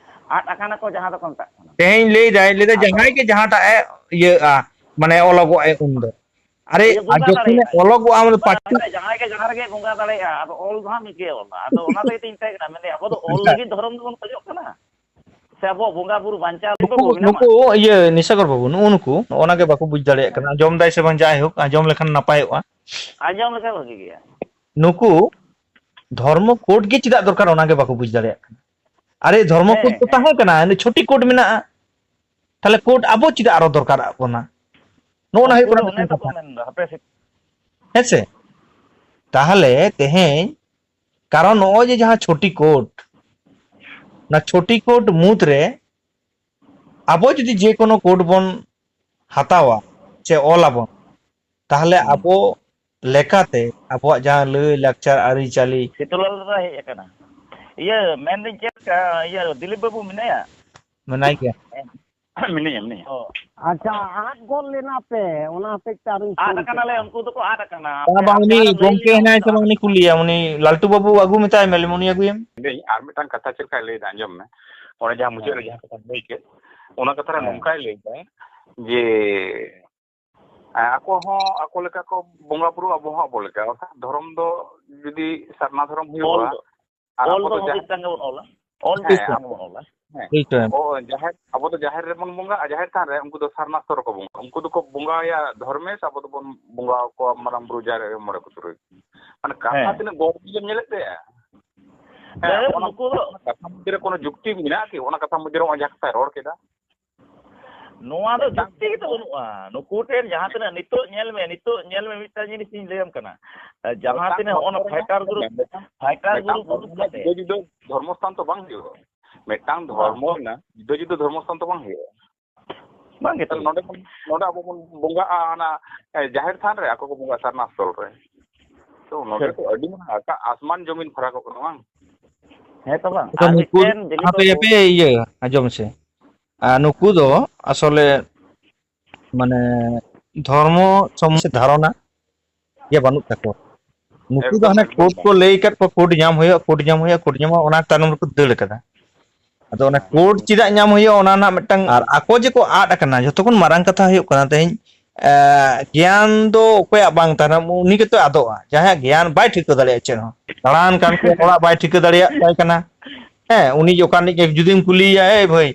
ᱟᱫ ᱟᱠᱟᱱᱟ ᱠᱚ ᱡᱟᱦᱟᱸ ᱫᱚᱠᱚ ᱢᱮᱛᱟᱜ ᱠᱟᱱᱟ᱾ ᱛᱮᱦᱮᱧ ᱞᱟᱹᱭ ᱫᱟᱭ, ᱞᱟᱹᱭ ᱫᱟᱭ, ᱟᱫᱚ ᱡᱟᱦᱟᱸᱭ ᱜᱮ ᱡᱟᱦᱟᱸᱴᱟᱜ ᱮ ᱤᱭᱟᱹᱜᱼᱟ, ᱢᱟᱱᱮ ᱚᱞᱚᱜᱚᱜ ᱟᱭ ᱩᱱᱫᱚ᱾ ᱟᱨᱮ, ᱤᱭᱟᱹ ᱟᱨ ᱵᱚᱸᱜᱟ ᱡᱚᱠᱷᱚᱱᱮ ᱫᱟᱲᱮᱭᱟᱜᱼᱟᱭ᱾ ᱚᱞᱚᱜᱚᱜᱼᱟ, ᱩᱱᱫᱚ ᱵᱚᱸᱜᱟ ᱯᱟᱹᱴᱤ ᱫᱟᱲᱮᱭᱟᱜᱼᱟᱭ, ᱡᱟᱦᱟᱸᱭ ᱜᱮ ᱡᱟᱦᱟᱸ ᱨᱮᱜᱮ ᱵᱚᱸᱜᱟ ᱫᱟᱲᱮᱭᱟᱜᱼᱟ᱾ ᱟᱫᱚ ᱚᱞ ᱫᱚ ᱦᱟᱸᱜ ᱢᱤᱫ ᱜᱮ ᱚᱞᱟ᱾ ᱟᱫᱚ ᱚᱱᱟ ᱛᱮᱜᱮ ᱛᱤᱧ ᱢᱮᱛᱟᱭ ᱠᱟᱱᱟ, ᱢᱮᱱᱫᱟᱹᱧ, ᱟᱵᱚ ᱫᱚ ᱚᱞ ᱞᱟᱹᱜᱤᱫ ᱫᱷᱚᱨᱚᱢ ᱫᱚᱵᱚᱱ ᱠᱷᱚᱡᱚᱜ ᱠᱟᱱᱟ? ᱥᱮ ᱟᱵᱚᱣᱟᱜ ᱵᱚᱸᱜᱟ ᱵᱩᱨᱩ ᱵᱟᱧᱪᱟᱣ ᱞᱟᱹᱜᱤᱫ ᱵᱚ ᱱᱩᱠᱩ, ᱵᱮᱱᱟᱣᱟ? ᱱᱩᱠᱩ ᱤᱭᱟᱹ ᱱᱤᱥᱟᱜᱚᱨ ᱵᱟᱹᱵᱩ, ᱱᱩᱜᱼᱩ ᱱᱩᱠᱩ, ᱱᱚᱜᱼᱚ ᱱᱟ ᱜᱮ ᱵᱟᱠᱚ ᱵᱩᱡᱽ ᱫᱟᱲᱮᱭᱟᱜ ᱠᱟᱱᱟ᱾ ᱦᱮᱸ᱾ ᱟᱸᱡᱚᱢ ᱫᱟᱭ ᱥᱮ ᱵᱟᱝ, ᱡᱟᱭᱦᱳᱠ, ᱟᱸᱡᱚᱢ ᱞᱮᱠᱷᱟᱱ ᱱᱟᱯᱟᱭᱚᱜᱼᱟ᱾ ᱟᱸᱡᱚᱢ ᱞᱮᱠᱷᱟᱱ ᱵᱷᱟᱹᱜᱤ ᱜᱮᱭᱟ᱾ ᱱᱩᱠᱩ ᱫᱷᱚᱨᱢᱚ ᱠᱳᱰ ᱜᱮ ᱪᱮᱫᱟᱜ ᱫᱚᱨᱠᱟᱨ, ᱚᱱᱟ ᱜᱮ ᱵᱟᱠᱚ ᱵᱩᱡᱽ ᱫᱟᱲᱮᱭᱟᱜ ᱠᱟᱱᱟ᱾ ᱟᱨᱮ, ᱫᱷᱚᱨᱢᱚ ᱠᱳᱰ ᱦᱮᱸ, ᱛᱚ ᱦᱮᱸ᱾ ᱛᱟᱦᱮᱸ ᱠᱟᱱᱟ, ᱪᱷᱚᱴᱤ ᱠᱳᱰ ᱢᱮᱱᱟᱜᱼᱟ, ᱛᱟᱦᱞᱮ ᱠᱳᱰ ᱟᱵᱚ ᱪᱮᱫᱟᱜ ᱟᱨᱚ ᱫᱚᱨᱠᱟᱨᱟᱜ ᱵᱚᱱᱟ? ᱱᱚᱜᱼᱚ ᱱᱟ ᱦᱩᱭᱩᱜ ᱩᱱᱠᱩ ᱫᱚ ᱠᱟᱱᱟ ᱚᱱᱮ ᱢᱤᱫᱴᱟᱝ ᱛᱚᱠᱚ ᱠᱟᱛᱷᱟ᱾ ᱢᱮᱱᱫᱟ, ᱦᱟᱯᱮ ᱥᱮ᱾ ᱦᱮᱸ ᱥᱮ? ᱛᱟᱦᱞᱮ ᱛᱮᱦᱮᱧ, ᱠᱟᱨᱚᱱ ᱱᱚᱜᱼᱚᱭ ᱡᱮ ᱡᱟᱦᱟᱸ ᱪᱷᱚᱴᱤ ᱠᱳᱰ, ᱚᱱᱟ ᱪᱷᱚᱴᱤ ᱠᱳᱰ ᱢᱩᱫᱽ ᱨᱮ ᱟᱵᱚ ᱡᱩᱫᱤ ᱡᱮ ᱠᱳᱱᱳ ᱠᱳᱰ ᱵᱚᱱ ᱦᱟᱛᱟᱣᱟ ᱥᱮ ᱚᱞ ᱟᱵᱚᱱ, ᱛᱟᱦᱚᱞᱮ ᱟᱵᱚ ᱞᱮᱠᱟᱛᱮ ᱟᱵᱚᱣᱟᱜ ᱡᱟᱦᱟᱸ ᱞᱟᱹᱭ ᱞᱟᱠᱪᱟᱨ ᱟᱹᱨᱤᱪᱟᱹᱞᱤ᱾ ᱥᱤᱛᱩᱞᱟᱞ ᱫᱟᱫᱟ ᱦᱮᱡ ᱟᱠᱟᱱᱟ᱾ ᱤᱭᱟᱹ, ᱢᱮᱱᱫᱟᱹᱧ ᱪᱮᱫ ᱞᱮᱠᱟ, ᱤᱭᱟᱹ, ᱫᱤᱞᱤᱯ ᱵᱟᱹᱵᱩ ᱢᱮᱱᱟᱭᱟ? ᱢᱮᱱᱟᱭ ᱜᱮᱭᱟ᱾ ᱢᱮᱱᱟᱭᱟ, ᱢᱮᱱᱟᱭᱟ᱾ ᱚ᱾ ᱟᱪᱪᱷᱟ, ᱟᱫ ᱜᱚᱫ ᱞᱮᱱᱟ ᱯᱮ, ᱚᱱᱟ ᱦᱚᱛᱮᱡ ᱛᱮ ᱟᱨᱤᱧ ᱟᱫ ᱯᱷᱳᱱ ᱟᱠᱟᱱᱟᱞᱮ, ᱠᱮᱫᱟ᱾ ᱩᱱᱠᱩ ᱫᱚᱠᱚ ᱟᱫ ᱟᱠᱟᱱᱟ᱾ ᱵᱟᱝ, ᱟᱯᱮ ᱵᱟᱝ, ᱟᱯᱮ ᱩᱱᱤ ᱟᱨ ᱞᱟᱹᱭ ᱜᱚᱝᱠᱮ ᱞᱮᱭᱟ ᱦᱮᱱᱟᱭ ᱩᱱᱠᱩ ᱥᱮ ᱫᱚ ᱵᱟᱝ, ᱟᱫ ᱩᱱᱤ ᱠᱩᱞᱤᱭᱟ, ᱩᱱᱤ ᱞᱟᱞᱴᱩ ᱵᱟᱹᱵᱩ ᱟᱹᱜᱩ ᱢᱮᱛᱟᱭ ᱢᱮ, ᱩᱱᱤ ᱟᱹᱜᱩᱭᱮᱢ᱾ ᱞᱟᱹᱭᱫᱟᱹᱧ, ᱟᱨ ᱢᱤᱫᱴᱟᱝ ᱠᱟᱛᱷᱟ ᱪᱮᱫ ᱞᱮᱠᱟᱭ ᱞᱟᱹᱭᱫᱟ, ᱟᱸᱡᱚᱢ ᱢᱮ᱾ ᱚᱱᱮ ᱡᱟᱦᱟᱸ ᱢᱩᱪᱟᱹᱫ ᱨᱮ ᱦᱮᱸ᱾ ᱡᱟᱦᱟᱸ ᱠᱟᱛᱷᱟᱢ ᱞᱟᱹᱭ ᱠᱮᱫ, ᱚᱱᱟ ᱠᱟᱛᱷᱟ ᱨᱮ ᱦᱮᱸ᱾ ᱱᱚᱝᱠᱟᱭ ᱞᱟᱹᱭᱫᱟ ᱡᱮ, ᱦᱮᱸ, ᱟᱠᱚ ᱦᱚᱸ ᱟᱠᱚ ᱞᱮᱠᱟ ᱠᱚ ᱵᱚᱸᱜᱟ ᱵᱩᱨᱩ, ᱟᱵᱚ ᱦᱚᱸ ᱟᱵᱚ ᱞᱮᱠᱟ᱾ ᱚᱨᱛᱷᱟᱛ ᱫᱷᱚᱨᱚᱢ ᱫᱚ ᱡᱩᱫᱤ ᱥᱟᱨᱱᱟ ᱫᱷᱚᱨᱚᱢ ᱚᱞ ᱦᱩᱭᱩᱜᱼᱟ, ᱫᱚ, ᱟᱨ ᱚᱞ ᱟᱵᱚ ᱫᱚ ᱫᱚ ᱡᱟᱦᱮᱨ, ᱢᱤᱫᱴᱟᱝ ᱜᱮᱵᱚᱱ ᱚᱞᱟ᱾ ᱚᱞ ᱦᱮᱸ, ᱢᱤᱫᱴᱟᱝ ᱟᱵᱚ, ᱜᱮᱵᱚᱱ ᱚᱞᱟ᱾ ᱦᱮᱸ᱾ ᱴᱷᱤᱠ ᱴᱷᱤᱠ᱾ ᱚ, ᱡᱟᱦᱮᱨ, ᱟᱵᱚ ᱫᱚ ᱡᱟᱦᱮᱨ ᱨᱮᱵᱚᱱ ᱵᱚᱸᱜᱟᱜᱼᱟ, ᱡᱟᱦᱮᱨ ᱛᱷᱟᱱ ᱨᱮ, ᱩᱱᱠᱩ ᱫᱚ ᱥᱟᱨᱱᱟ ᱥᱛᱚᱨ ᱨᱮᱠᱚ ᱵᱚᱸᱜᱟ᱾ ᱩᱱᱠᱩ ᱫᱚᱠᱚ ᱵᱚᱸᱜᱟᱭᱟ ᱫᱷᱚᱨᱢᱮᱥ, ᱟᱵᱚ ᱫᱚᱵᱚᱱ ᱵᱚᱸᱜᱟ ᱟᱠᱚᱣᱟ ᱢᱟᱨᱟᱝ ᱵᱩᱨᱩ, ᱡᱟᱦᱮᱨ ᱟᱭᱳ, ᱢᱚᱬᱮ ᱠᱚ ᱛᱩᱨᱩᱭ ᱠᱚ᱾ ᱢᱟᱱᱮ ᱠᱟᱛᱷᱟ ᱦᱮᱸ᱾ ᱛᱤᱱᱟᱹᱜ ᱜᱚᱲ ᱵᱤᱞᱮᱢ ᱧᱮᱞᱮᱫ ᱛᱟᱭᱟ? ᱦᱮᱸ, ᱡᱟᱭᱦᱳᱠ, ᱚᱱᱟ ᱱᱩᱠᱩ ᱫᱚ ᱠᱟᱛᱷᱟ ᱢᱚᱫᱽᱫᱷᱮ ᱨᱮ ᱠᱳᱱᱳ ᱡᱩᱠᱛᱤ ᱢᱮᱱᱟᱜᱼᱟ ᱠᱤ? ᱚᱱᱟ ᱠᱟᱛᱷᱟ ᱢᱚᱫᱽᱫᱷᱮ ᱨᱮ ᱱᱚᱜᱼᱚᱭ ᱡᱟᱦᱟᱸ ᱠᱟᱛᱷᱟᱭ ᱨᱚᱲ ᱠᱮᱫᱟ᱾ ᱱᱚᱣᱟ ᱫᱚ ᱢᱤᱫᱴᱟᱝ ᱡᱩᱠᱛᱤ ᱜᱮᱛᱚ ᱵᱟᱹᱱᱩᱜᱼᱟ᱾ ᱱᱩᱠᱩ ᱴᱷᱮᱱ ᱡᱟᱦᱟᱸ ᱛᱤᱱᱟᱹᱜ ᱱᱤᱛᱚᱜ ᱧᱮᱞ ᱢᱮ, ᱱᱤᱛᱚᱜ ᱧᱮᱞ ᱢᱮ, ᱢᱤᱫᱴᱟᱝ ᱡᱤᱱᱤᱥ ᱤᱧ ᱞᱟᱹᱭᱟᱢ ᱠᱟᱱᱟ᱾ ᱡᱟᱦᱟᱸ ᱢᱤᱫᱴᱟᱝ ᱛᱤᱱᱟᱹᱜ ᱦᱚᱸᱜᱼᱚ ᱱᱟ ᱫᱷᱚᱨᱢᱚ ᱨᱮᱱᱟᱜ, fighter group, ᱢᱤᱫᱴᱟᱝ fighter ᱫᱷᱚᱨᱢᱚ group ᱨᱮᱱᱟᱜ ᱫᱩᱲᱩᱵ ᱠᱟᱛᱮ ᱡᱩᱫᱟᱹ ᱡᱩᱫᱟᱹ ᱫᱷᱚᱨᱢᱚ ᱥᱛᱷᱟᱱ ᱛᱚ ᱵᱟᱝ ᱦᱩᱭᱩᱜᱼᱟ᱾ ᱢᱤᱫᱴᱟᱝ ᱵᱟᱝ᱾ ᱫᱷᱚᱨᱢᱚ ᱨᱮᱱᱟᱜ ᱡᱩᱫᱟᱹ ᱡᱩᱫᱟᱹ ᱫᱷᱚᱨᱢᱚ ᱥᱛᱷᱟᱱ ᱛᱚ ᱵᱟᱝ ᱦᱩᱭᱩᱜᱼᱟ᱾ ᱵᱟᱝ ᱜᱮ ᱛᱟᱦᱞᱮ ᱛᱚ᱾ ᱱᱚᱰᱮ ᱵᱚᱱ, ᱱᱚᱰᱮ ᱟᱵᱚ ᱵᱚᱱ ᱵᱚᱸᱜᱟᱜᱼᱟ ᱚᱱᱟ, ᱮ, ᱡᱟᱦᱮᱨ ᱛᱷᱟᱱ ᱨᱮ, ᱟᱠᱚ ᱠᱚ ᱵᱚᱸᱜᱟᱜᱼᱟ ᱥᱟᱨᱱᱟ ᱥᱛᱷᱚᱞ ᱨᱮ᱾ ᱛᱚ ᱱᱚᱰᱮ ᱴᱷᱤᱠ᱾ ᱛᱚ ᱟᱹᱰᱤ ᱢᱟᱨᱟᱝ ᱟᱠᱟ-, ᱟᱥᱢᱟᱱ ᱡᱚᱢᱤᱱ ᱯᱷᱟᱨᱟᱠᱚᱜ ᱠᱟᱱᱟ, ᱵᱟᱝ? ᱦᱮᱸ ᱛᱚ ᱵᱟᱝ᱾ ᱟᱫᱚ ᱟᱨ ᱱᱩᱠᱩ, ᱢᱤᱫᱴᱮᱱ ᱡᱤᱞᱤᱯ ᱦᱟᱯᱮ, ᱵᱟᱹᱵᱩ᱾ ᱦᱟᱯᱮ, ᱤᱭᱟᱹ, ᱟᱸᱡᱚᱢ ᱢᱮᱥᱮ᱾ ᱟᱨ ᱱᱩᱠᱩ ᱫᱚ ᱟᱥᱚᱞᱮ ᱢᱟᱱᱮ ᱫᱷᱚᱨᱢᱚ ᱥᱚᱢᱵᱚᱱᱫᱷᱮ ᱫᱷᱟᱨᱚᱱᱟ ᱜᱮ ᱵᱟᱹᱱᱩᱜ ᱛᱟᱠᱚᱣᱟ᱾ ᱱᱩᱠᱩ ᱫᱚ ᱮᱠᱫᱚᱢ, ᱦᱟᱱᱮ ᱮᱠᱫᱚᱢ ᱠᱳᱰ ᱠᱚ ᱵᱟᱝ᱾ ᱞᱟᱹᱭ ᱟᱠᱟᱫ ᱠᱚᱣᱟ, ᱠᱳᱰ ᱧᱟᱢ ᱦᱩᱭᱩᱜᱼᱟ, ᱠᱳᱰ ᱧᱟᱢ ᱦᱩᱭᱩᱜᱼᱟ, ᱠᱳᱰ ᱧᱟᱢᱚᱜᱼᱟ, ᱚᱱᱟ ᱛᱟᱭᱱᱚᱢ ᱨᱮᱠᱚ ᱫᱟᱹᱲ ᱠᱟᱫᱟ᱾ ᱟᱫᱚ ᱚᱱᱟ ᱦᱮᱸ᱾ ᱠᱳᱰ ᱪᱮᱫᱟᱜ ᱧᱟᱢ ᱦᱩᱭᱩᱜᱼᱟ, ᱚᱱᱟ ᱨᱮᱱᱟᱜ ᱢᱤᱫᱴᱟᱝ, ᱟᱨ ᱟᱠᱚ ᱡᱮ ᱠᱚ ᱟᱫ ᱟᱠᱟᱱᱟ, ᱡᱷᱚᱛᱚ ᱠᱷᱚᱱ ᱢᱟᱨᱟᱝ ᱠᱟᱛᱷᱟ ᱦᱩᱭᱩᱜ ᱠᱟᱱᱟ, ᱛᱮᱦᱮᱧ, ᱮ, ᱜᱮᱭᱟᱱ ᱫᱚ ᱚᱠᱚᱭᱟᱜ ᱵᱟᱝ ᱛᱟᱦᱮᱱᱟ, ᱩᱱᱤ ᱜᱮᱛᱚ ᱟᱫᱚᱜᱼᱟ, ᱡᱟᱦᱟᱸᱭᱟᱜ ᱜᱮᱭᱟᱱ ᱵᱟᱭ ᱴᱷᱤᱠᱟᱹ ᱫᱟᱲᱮᱭᱟᱜᱼᱟ ᱪᱮᱫ ᱦᱚᱸ᱾ ᱫᱟᱬᱟᱱ ᱠᱟᱱ ᱠᱷᱟᱱ ᱚᱲᱟᱜ ᱵᱟᱭ ᱴᱷᱤᱠᱟᱹ ᱫᱟᱲᱮᱭᱟᱜ ᱛᱟᱭ ᱠᱟᱱᱟ᱾ ᱦᱮᱸ, ᱩᱱᱤ ᱚᱠᱟ ᱨᱤᱱᱤᱡ ᱜᱮ ᱡᱩᱫᱤᱢ ᱠᱩᱞᱤᱭᱮᱭᱟ, "ᱮᱭ ᱵᱷᱟᱹᱭ,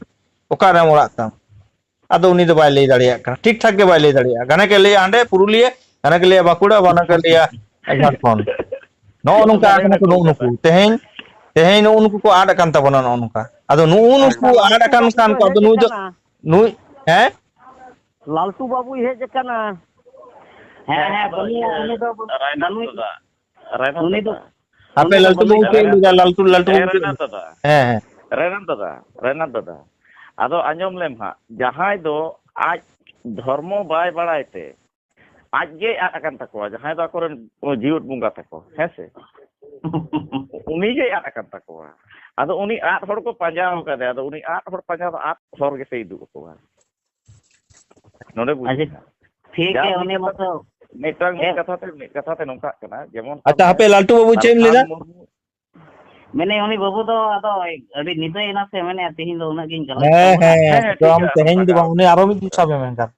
ᱚᱠᱟᱨᱮᱢ ᱚᱲᱟᱜ ᱛᱟᱢ?" ᱟᱫᱚ ᱩᱱᱤ ᱫᱚ ᱵᱟᱭ ᱞᱟᱹᱭ ᱫᱟᱲᱮᱭᱟᱜ ᱠᱟᱱᱟ, ᱴᱷᱤᱠ ᱴᱷᱟᱠ ᱜᱮ ᱵᱟᱭ ᱞᱟᱹᱭ ᱫᱟᱲᱮᱭᱟᱜᱼᱟ᱾ ᱜᱷᱟᱱᱮ ᱜᱮ ᱞᱟᱹᱭᱟ ᱦᱟᱸᱰᱮ ᱯᱩᱨᱩᱞᱤᱭᱟᱹ, ᱜᱷᱟᱱᱮ ᱜᱮ ᱞᱟᱹᱭᱟ ᱵᱟᱸᱠᱩᱲᱟ, ᱜᱷᱟᱱᱮ ᱜᱮ ᱞᱟᱹᱭᱟ ᱡᱷᱟᱲᱠᱷᱚᱸᱰ᱾ ᱱᱚᱜᱼᱚ ᱱᱚᱝᱠᱟ ᱟᱠᱟᱱᱟ ᱠᱚ ᱱᱩᱜᱼᱩ ᱱᱩᱠᱩ᱾ ᱛᱮᱦᱮᱧ, ᱛᱮᱦᱮᱧ ᱱᱩᱜᱼᱩ ᱱᱩᱠᱩ ᱠᱚ ᱟᱫ ᱟᱠᱟᱱ ᱛᱟᱵᱚᱱᱟ ᱱᱚᱜᱼᱚ ᱱᱚᱝᱠᱟ᱾ ᱟᱫᱚ ᱱᱩᱜᱼᱩ ᱱᱩᱠᱩ ᱟᱪᱪᱷᱟ, ᱟᱫ ᱞᱟᱞᱴᱩ ᱟᱠᱟᱱ ᱵᱟᱹᱵᱩ ᱠᱷᱟᱱ ᱠᱚ, ᱦᱮᱡ ᱟᱫᱚ ᱱᱩᱭ ᱫᱚ, ᱟᱠᱟᱱᱟ᱾ ᱱᱩᱭ, ᱦᱮᱸ? ᱞᱟᱞᱴᱩ ᱵᱟᱹᱵᱩᱭ ᱦᱮᱡ ᱟᱠᱟᱱᱟ᱾ ᱦᱮᱸ, ᱦᱮᱸ, ᱵᱟᱹᱱᱩᱭᱟ, ᱩᱱᱤ ᱫᱚ ᱨᱟᱭᱱᱟᱛᱷ ᱩᱱᱤ ᱫᱚ, ᱫᱟᱫᱟ, ᱨᱟᱭᱱᱟᱛᱷ ᱩᱱᱤ ᱫᱚ, ᱫᱟᱫᱟ᱾ ᱦᱟᱯᱮ, ᱩᱱᱤ ᱫᱚ ᱞᱟᱞᱴᱩ ᱵᱟᱹᱵᱩ ᱵᱟᱹᱱᱩᱭᱟ᱾ ᱪᱮᱫ ᱮ ᱞᱟᱹᱭᱫᱟ? ᱞᱟᱞᱴᱩ, ᱞᱟᱞᱴᱩ ᱦᱮᱸ, ᱵᱟᱹᱵᱩ ᱪᱮᱫ ᱮ ᱨᱟᱭᱱᱟᱛᱷ ᱞᱟᱹᱭᱫᱟ? ᱫᱟᱫᱟ᱾ ᱦᱮᱸ, ᱦᱮᱸ᱾ ᱨᱮᱱᱟᱛᱷ ᱫᱟᱫᱟ, ᱨᱮᱱᱟᱛᱷ ᱫᱟᱫᱟ, ᱟᱫᱚ ᱟᱸᱡᱚᱢ ᱞᱮᱢ ᱦᱟᱸᱜ, ᱡᱟᱦᱟᱸᱭ ᱫᱚ ᱟᱡ ᱫᱷᱚᱨᱢᱚ ᱵᱟᱭ ᱵᱟᱲᱟᱭ ᱛᱮ ᱟᱡ ᱜᱮᱭ ᱟᱫ ᱟᱠᱟᱱ ᱛᱟᱠᱚᱣᱟ, ᱡᱟᱦᱟᱸᱭ ᱫᱚ ᱟᱠᱚᱨᱮᱱ ᱡᱤᱣᱮᱫ ᱵᱚᱸᱜᱟ ᱛᱟᱠᱚ, ᱦᱮᱸ ᱥᱮ? ᱩᱱᱤ ᱜᱮᱭ ᱟᱫ ᱟᱠᱟᱱ ᱛᱟᱠᱚᱣᱟ᱾ ᱟᱫᱚ ᱩᱱᱤ ᱟᱫ ᱦᱚᱲ ᱠᱚ ᱯᱟᱸᱡᱟ ᱟᱠᱟᱫᱮᱭᱟ, ᱟᱫᱚ ᱩᱱᱤ ᱟᱫ ᱦᱚᱲ ᱯᱟᱸᱡᱟ ᱫᱚ ᱟᱫ ᱦᱚᱨ ᱜᱮᱥᱮ ᱩᱫᱩᱜ ᱟᱠᱚᱣᱟ᱾ ᱱᱚᱰᱮ ᱵᱩᱡᱽ ᱟᱪᱪᱷᱟ, ᱢᱮ᱾ ᱴᱷᱤᱠ ᱡᱟ ᱜᱮ, ᱢᱤᱫ ᱩᱱᱤ ᱠᱟᱛᱷᱟ ᱢᱟᱛᱚ ᱛᱮ, ᱢᱤᱫᱴᱟᱝ ᱢᱤᱫ ᱦᱮᱸ᱾ ᱠᱟᱛᱷᱟ ᱛᱮ, ᱢᱤᱫ ᱠᱟᱛᱷᱟ ᱛᱮ ᱱᱚᱝᱠᱟᱜ ᱠᱟᱱᱟ, ᱡᱮᱢᱚᱱ ᱟᱪᱪᱷᱟ, ᱥᱟᱵ ᱢᱮ, ᱦᱟᱯᱮ, ᱞᱟᱞᱴᱩ ᱵᱟᱹᱵᱩ, ᱪᱮᱫ ᱮᱢ ᱞᱟᱹᱭᱫᱟ? ᱯᱨᱚᱥᱟᱱᱛ ᱢᱩᱨᱢᱩ, ᱢᱮᱱᱮ ᱩᱱᱤ ᱵᱟᱹᱵᱩ ᱫᱚ ᱟᱫᱚ ᱟᱹᱰᱤ ᱧᱤᱫᱟᱹᱭᱮᱱᱟ ᱥᱮ, ᱢᱮᱱᱮ ᱛᱤᱦᱤᱧ ᱫᱚ ᱩᱱᱟᱹᱜ ᱜᱤᱧ ᱜᱟᱞᱚᱪ ᱦᱮᱸ, ᱛᱟᱵᱚᱱᱟ᱾ ᱦᱮᱸ, ᱦᱮᱸ, ᱦᱮᱸ, ᱴᱷᱤᱠ ᱮᱠᱫᱚᱢ ᱜᱮᱭᱟ, ᱟᱨᱦᱚᱸ ᱛᱮᱦᱮᱧ ᱫᱚ ᱥᱟᱜᱟᱲ᱾ ᱵᱟᱝ, ᱩᱱᱤ ᱟᱨᱚ ᱢᱤᱫ ᱫᱤᱱ ᱥᱟᱵ ᱮᱢ ᱮᱱᱠᱷᱟᱱ᱾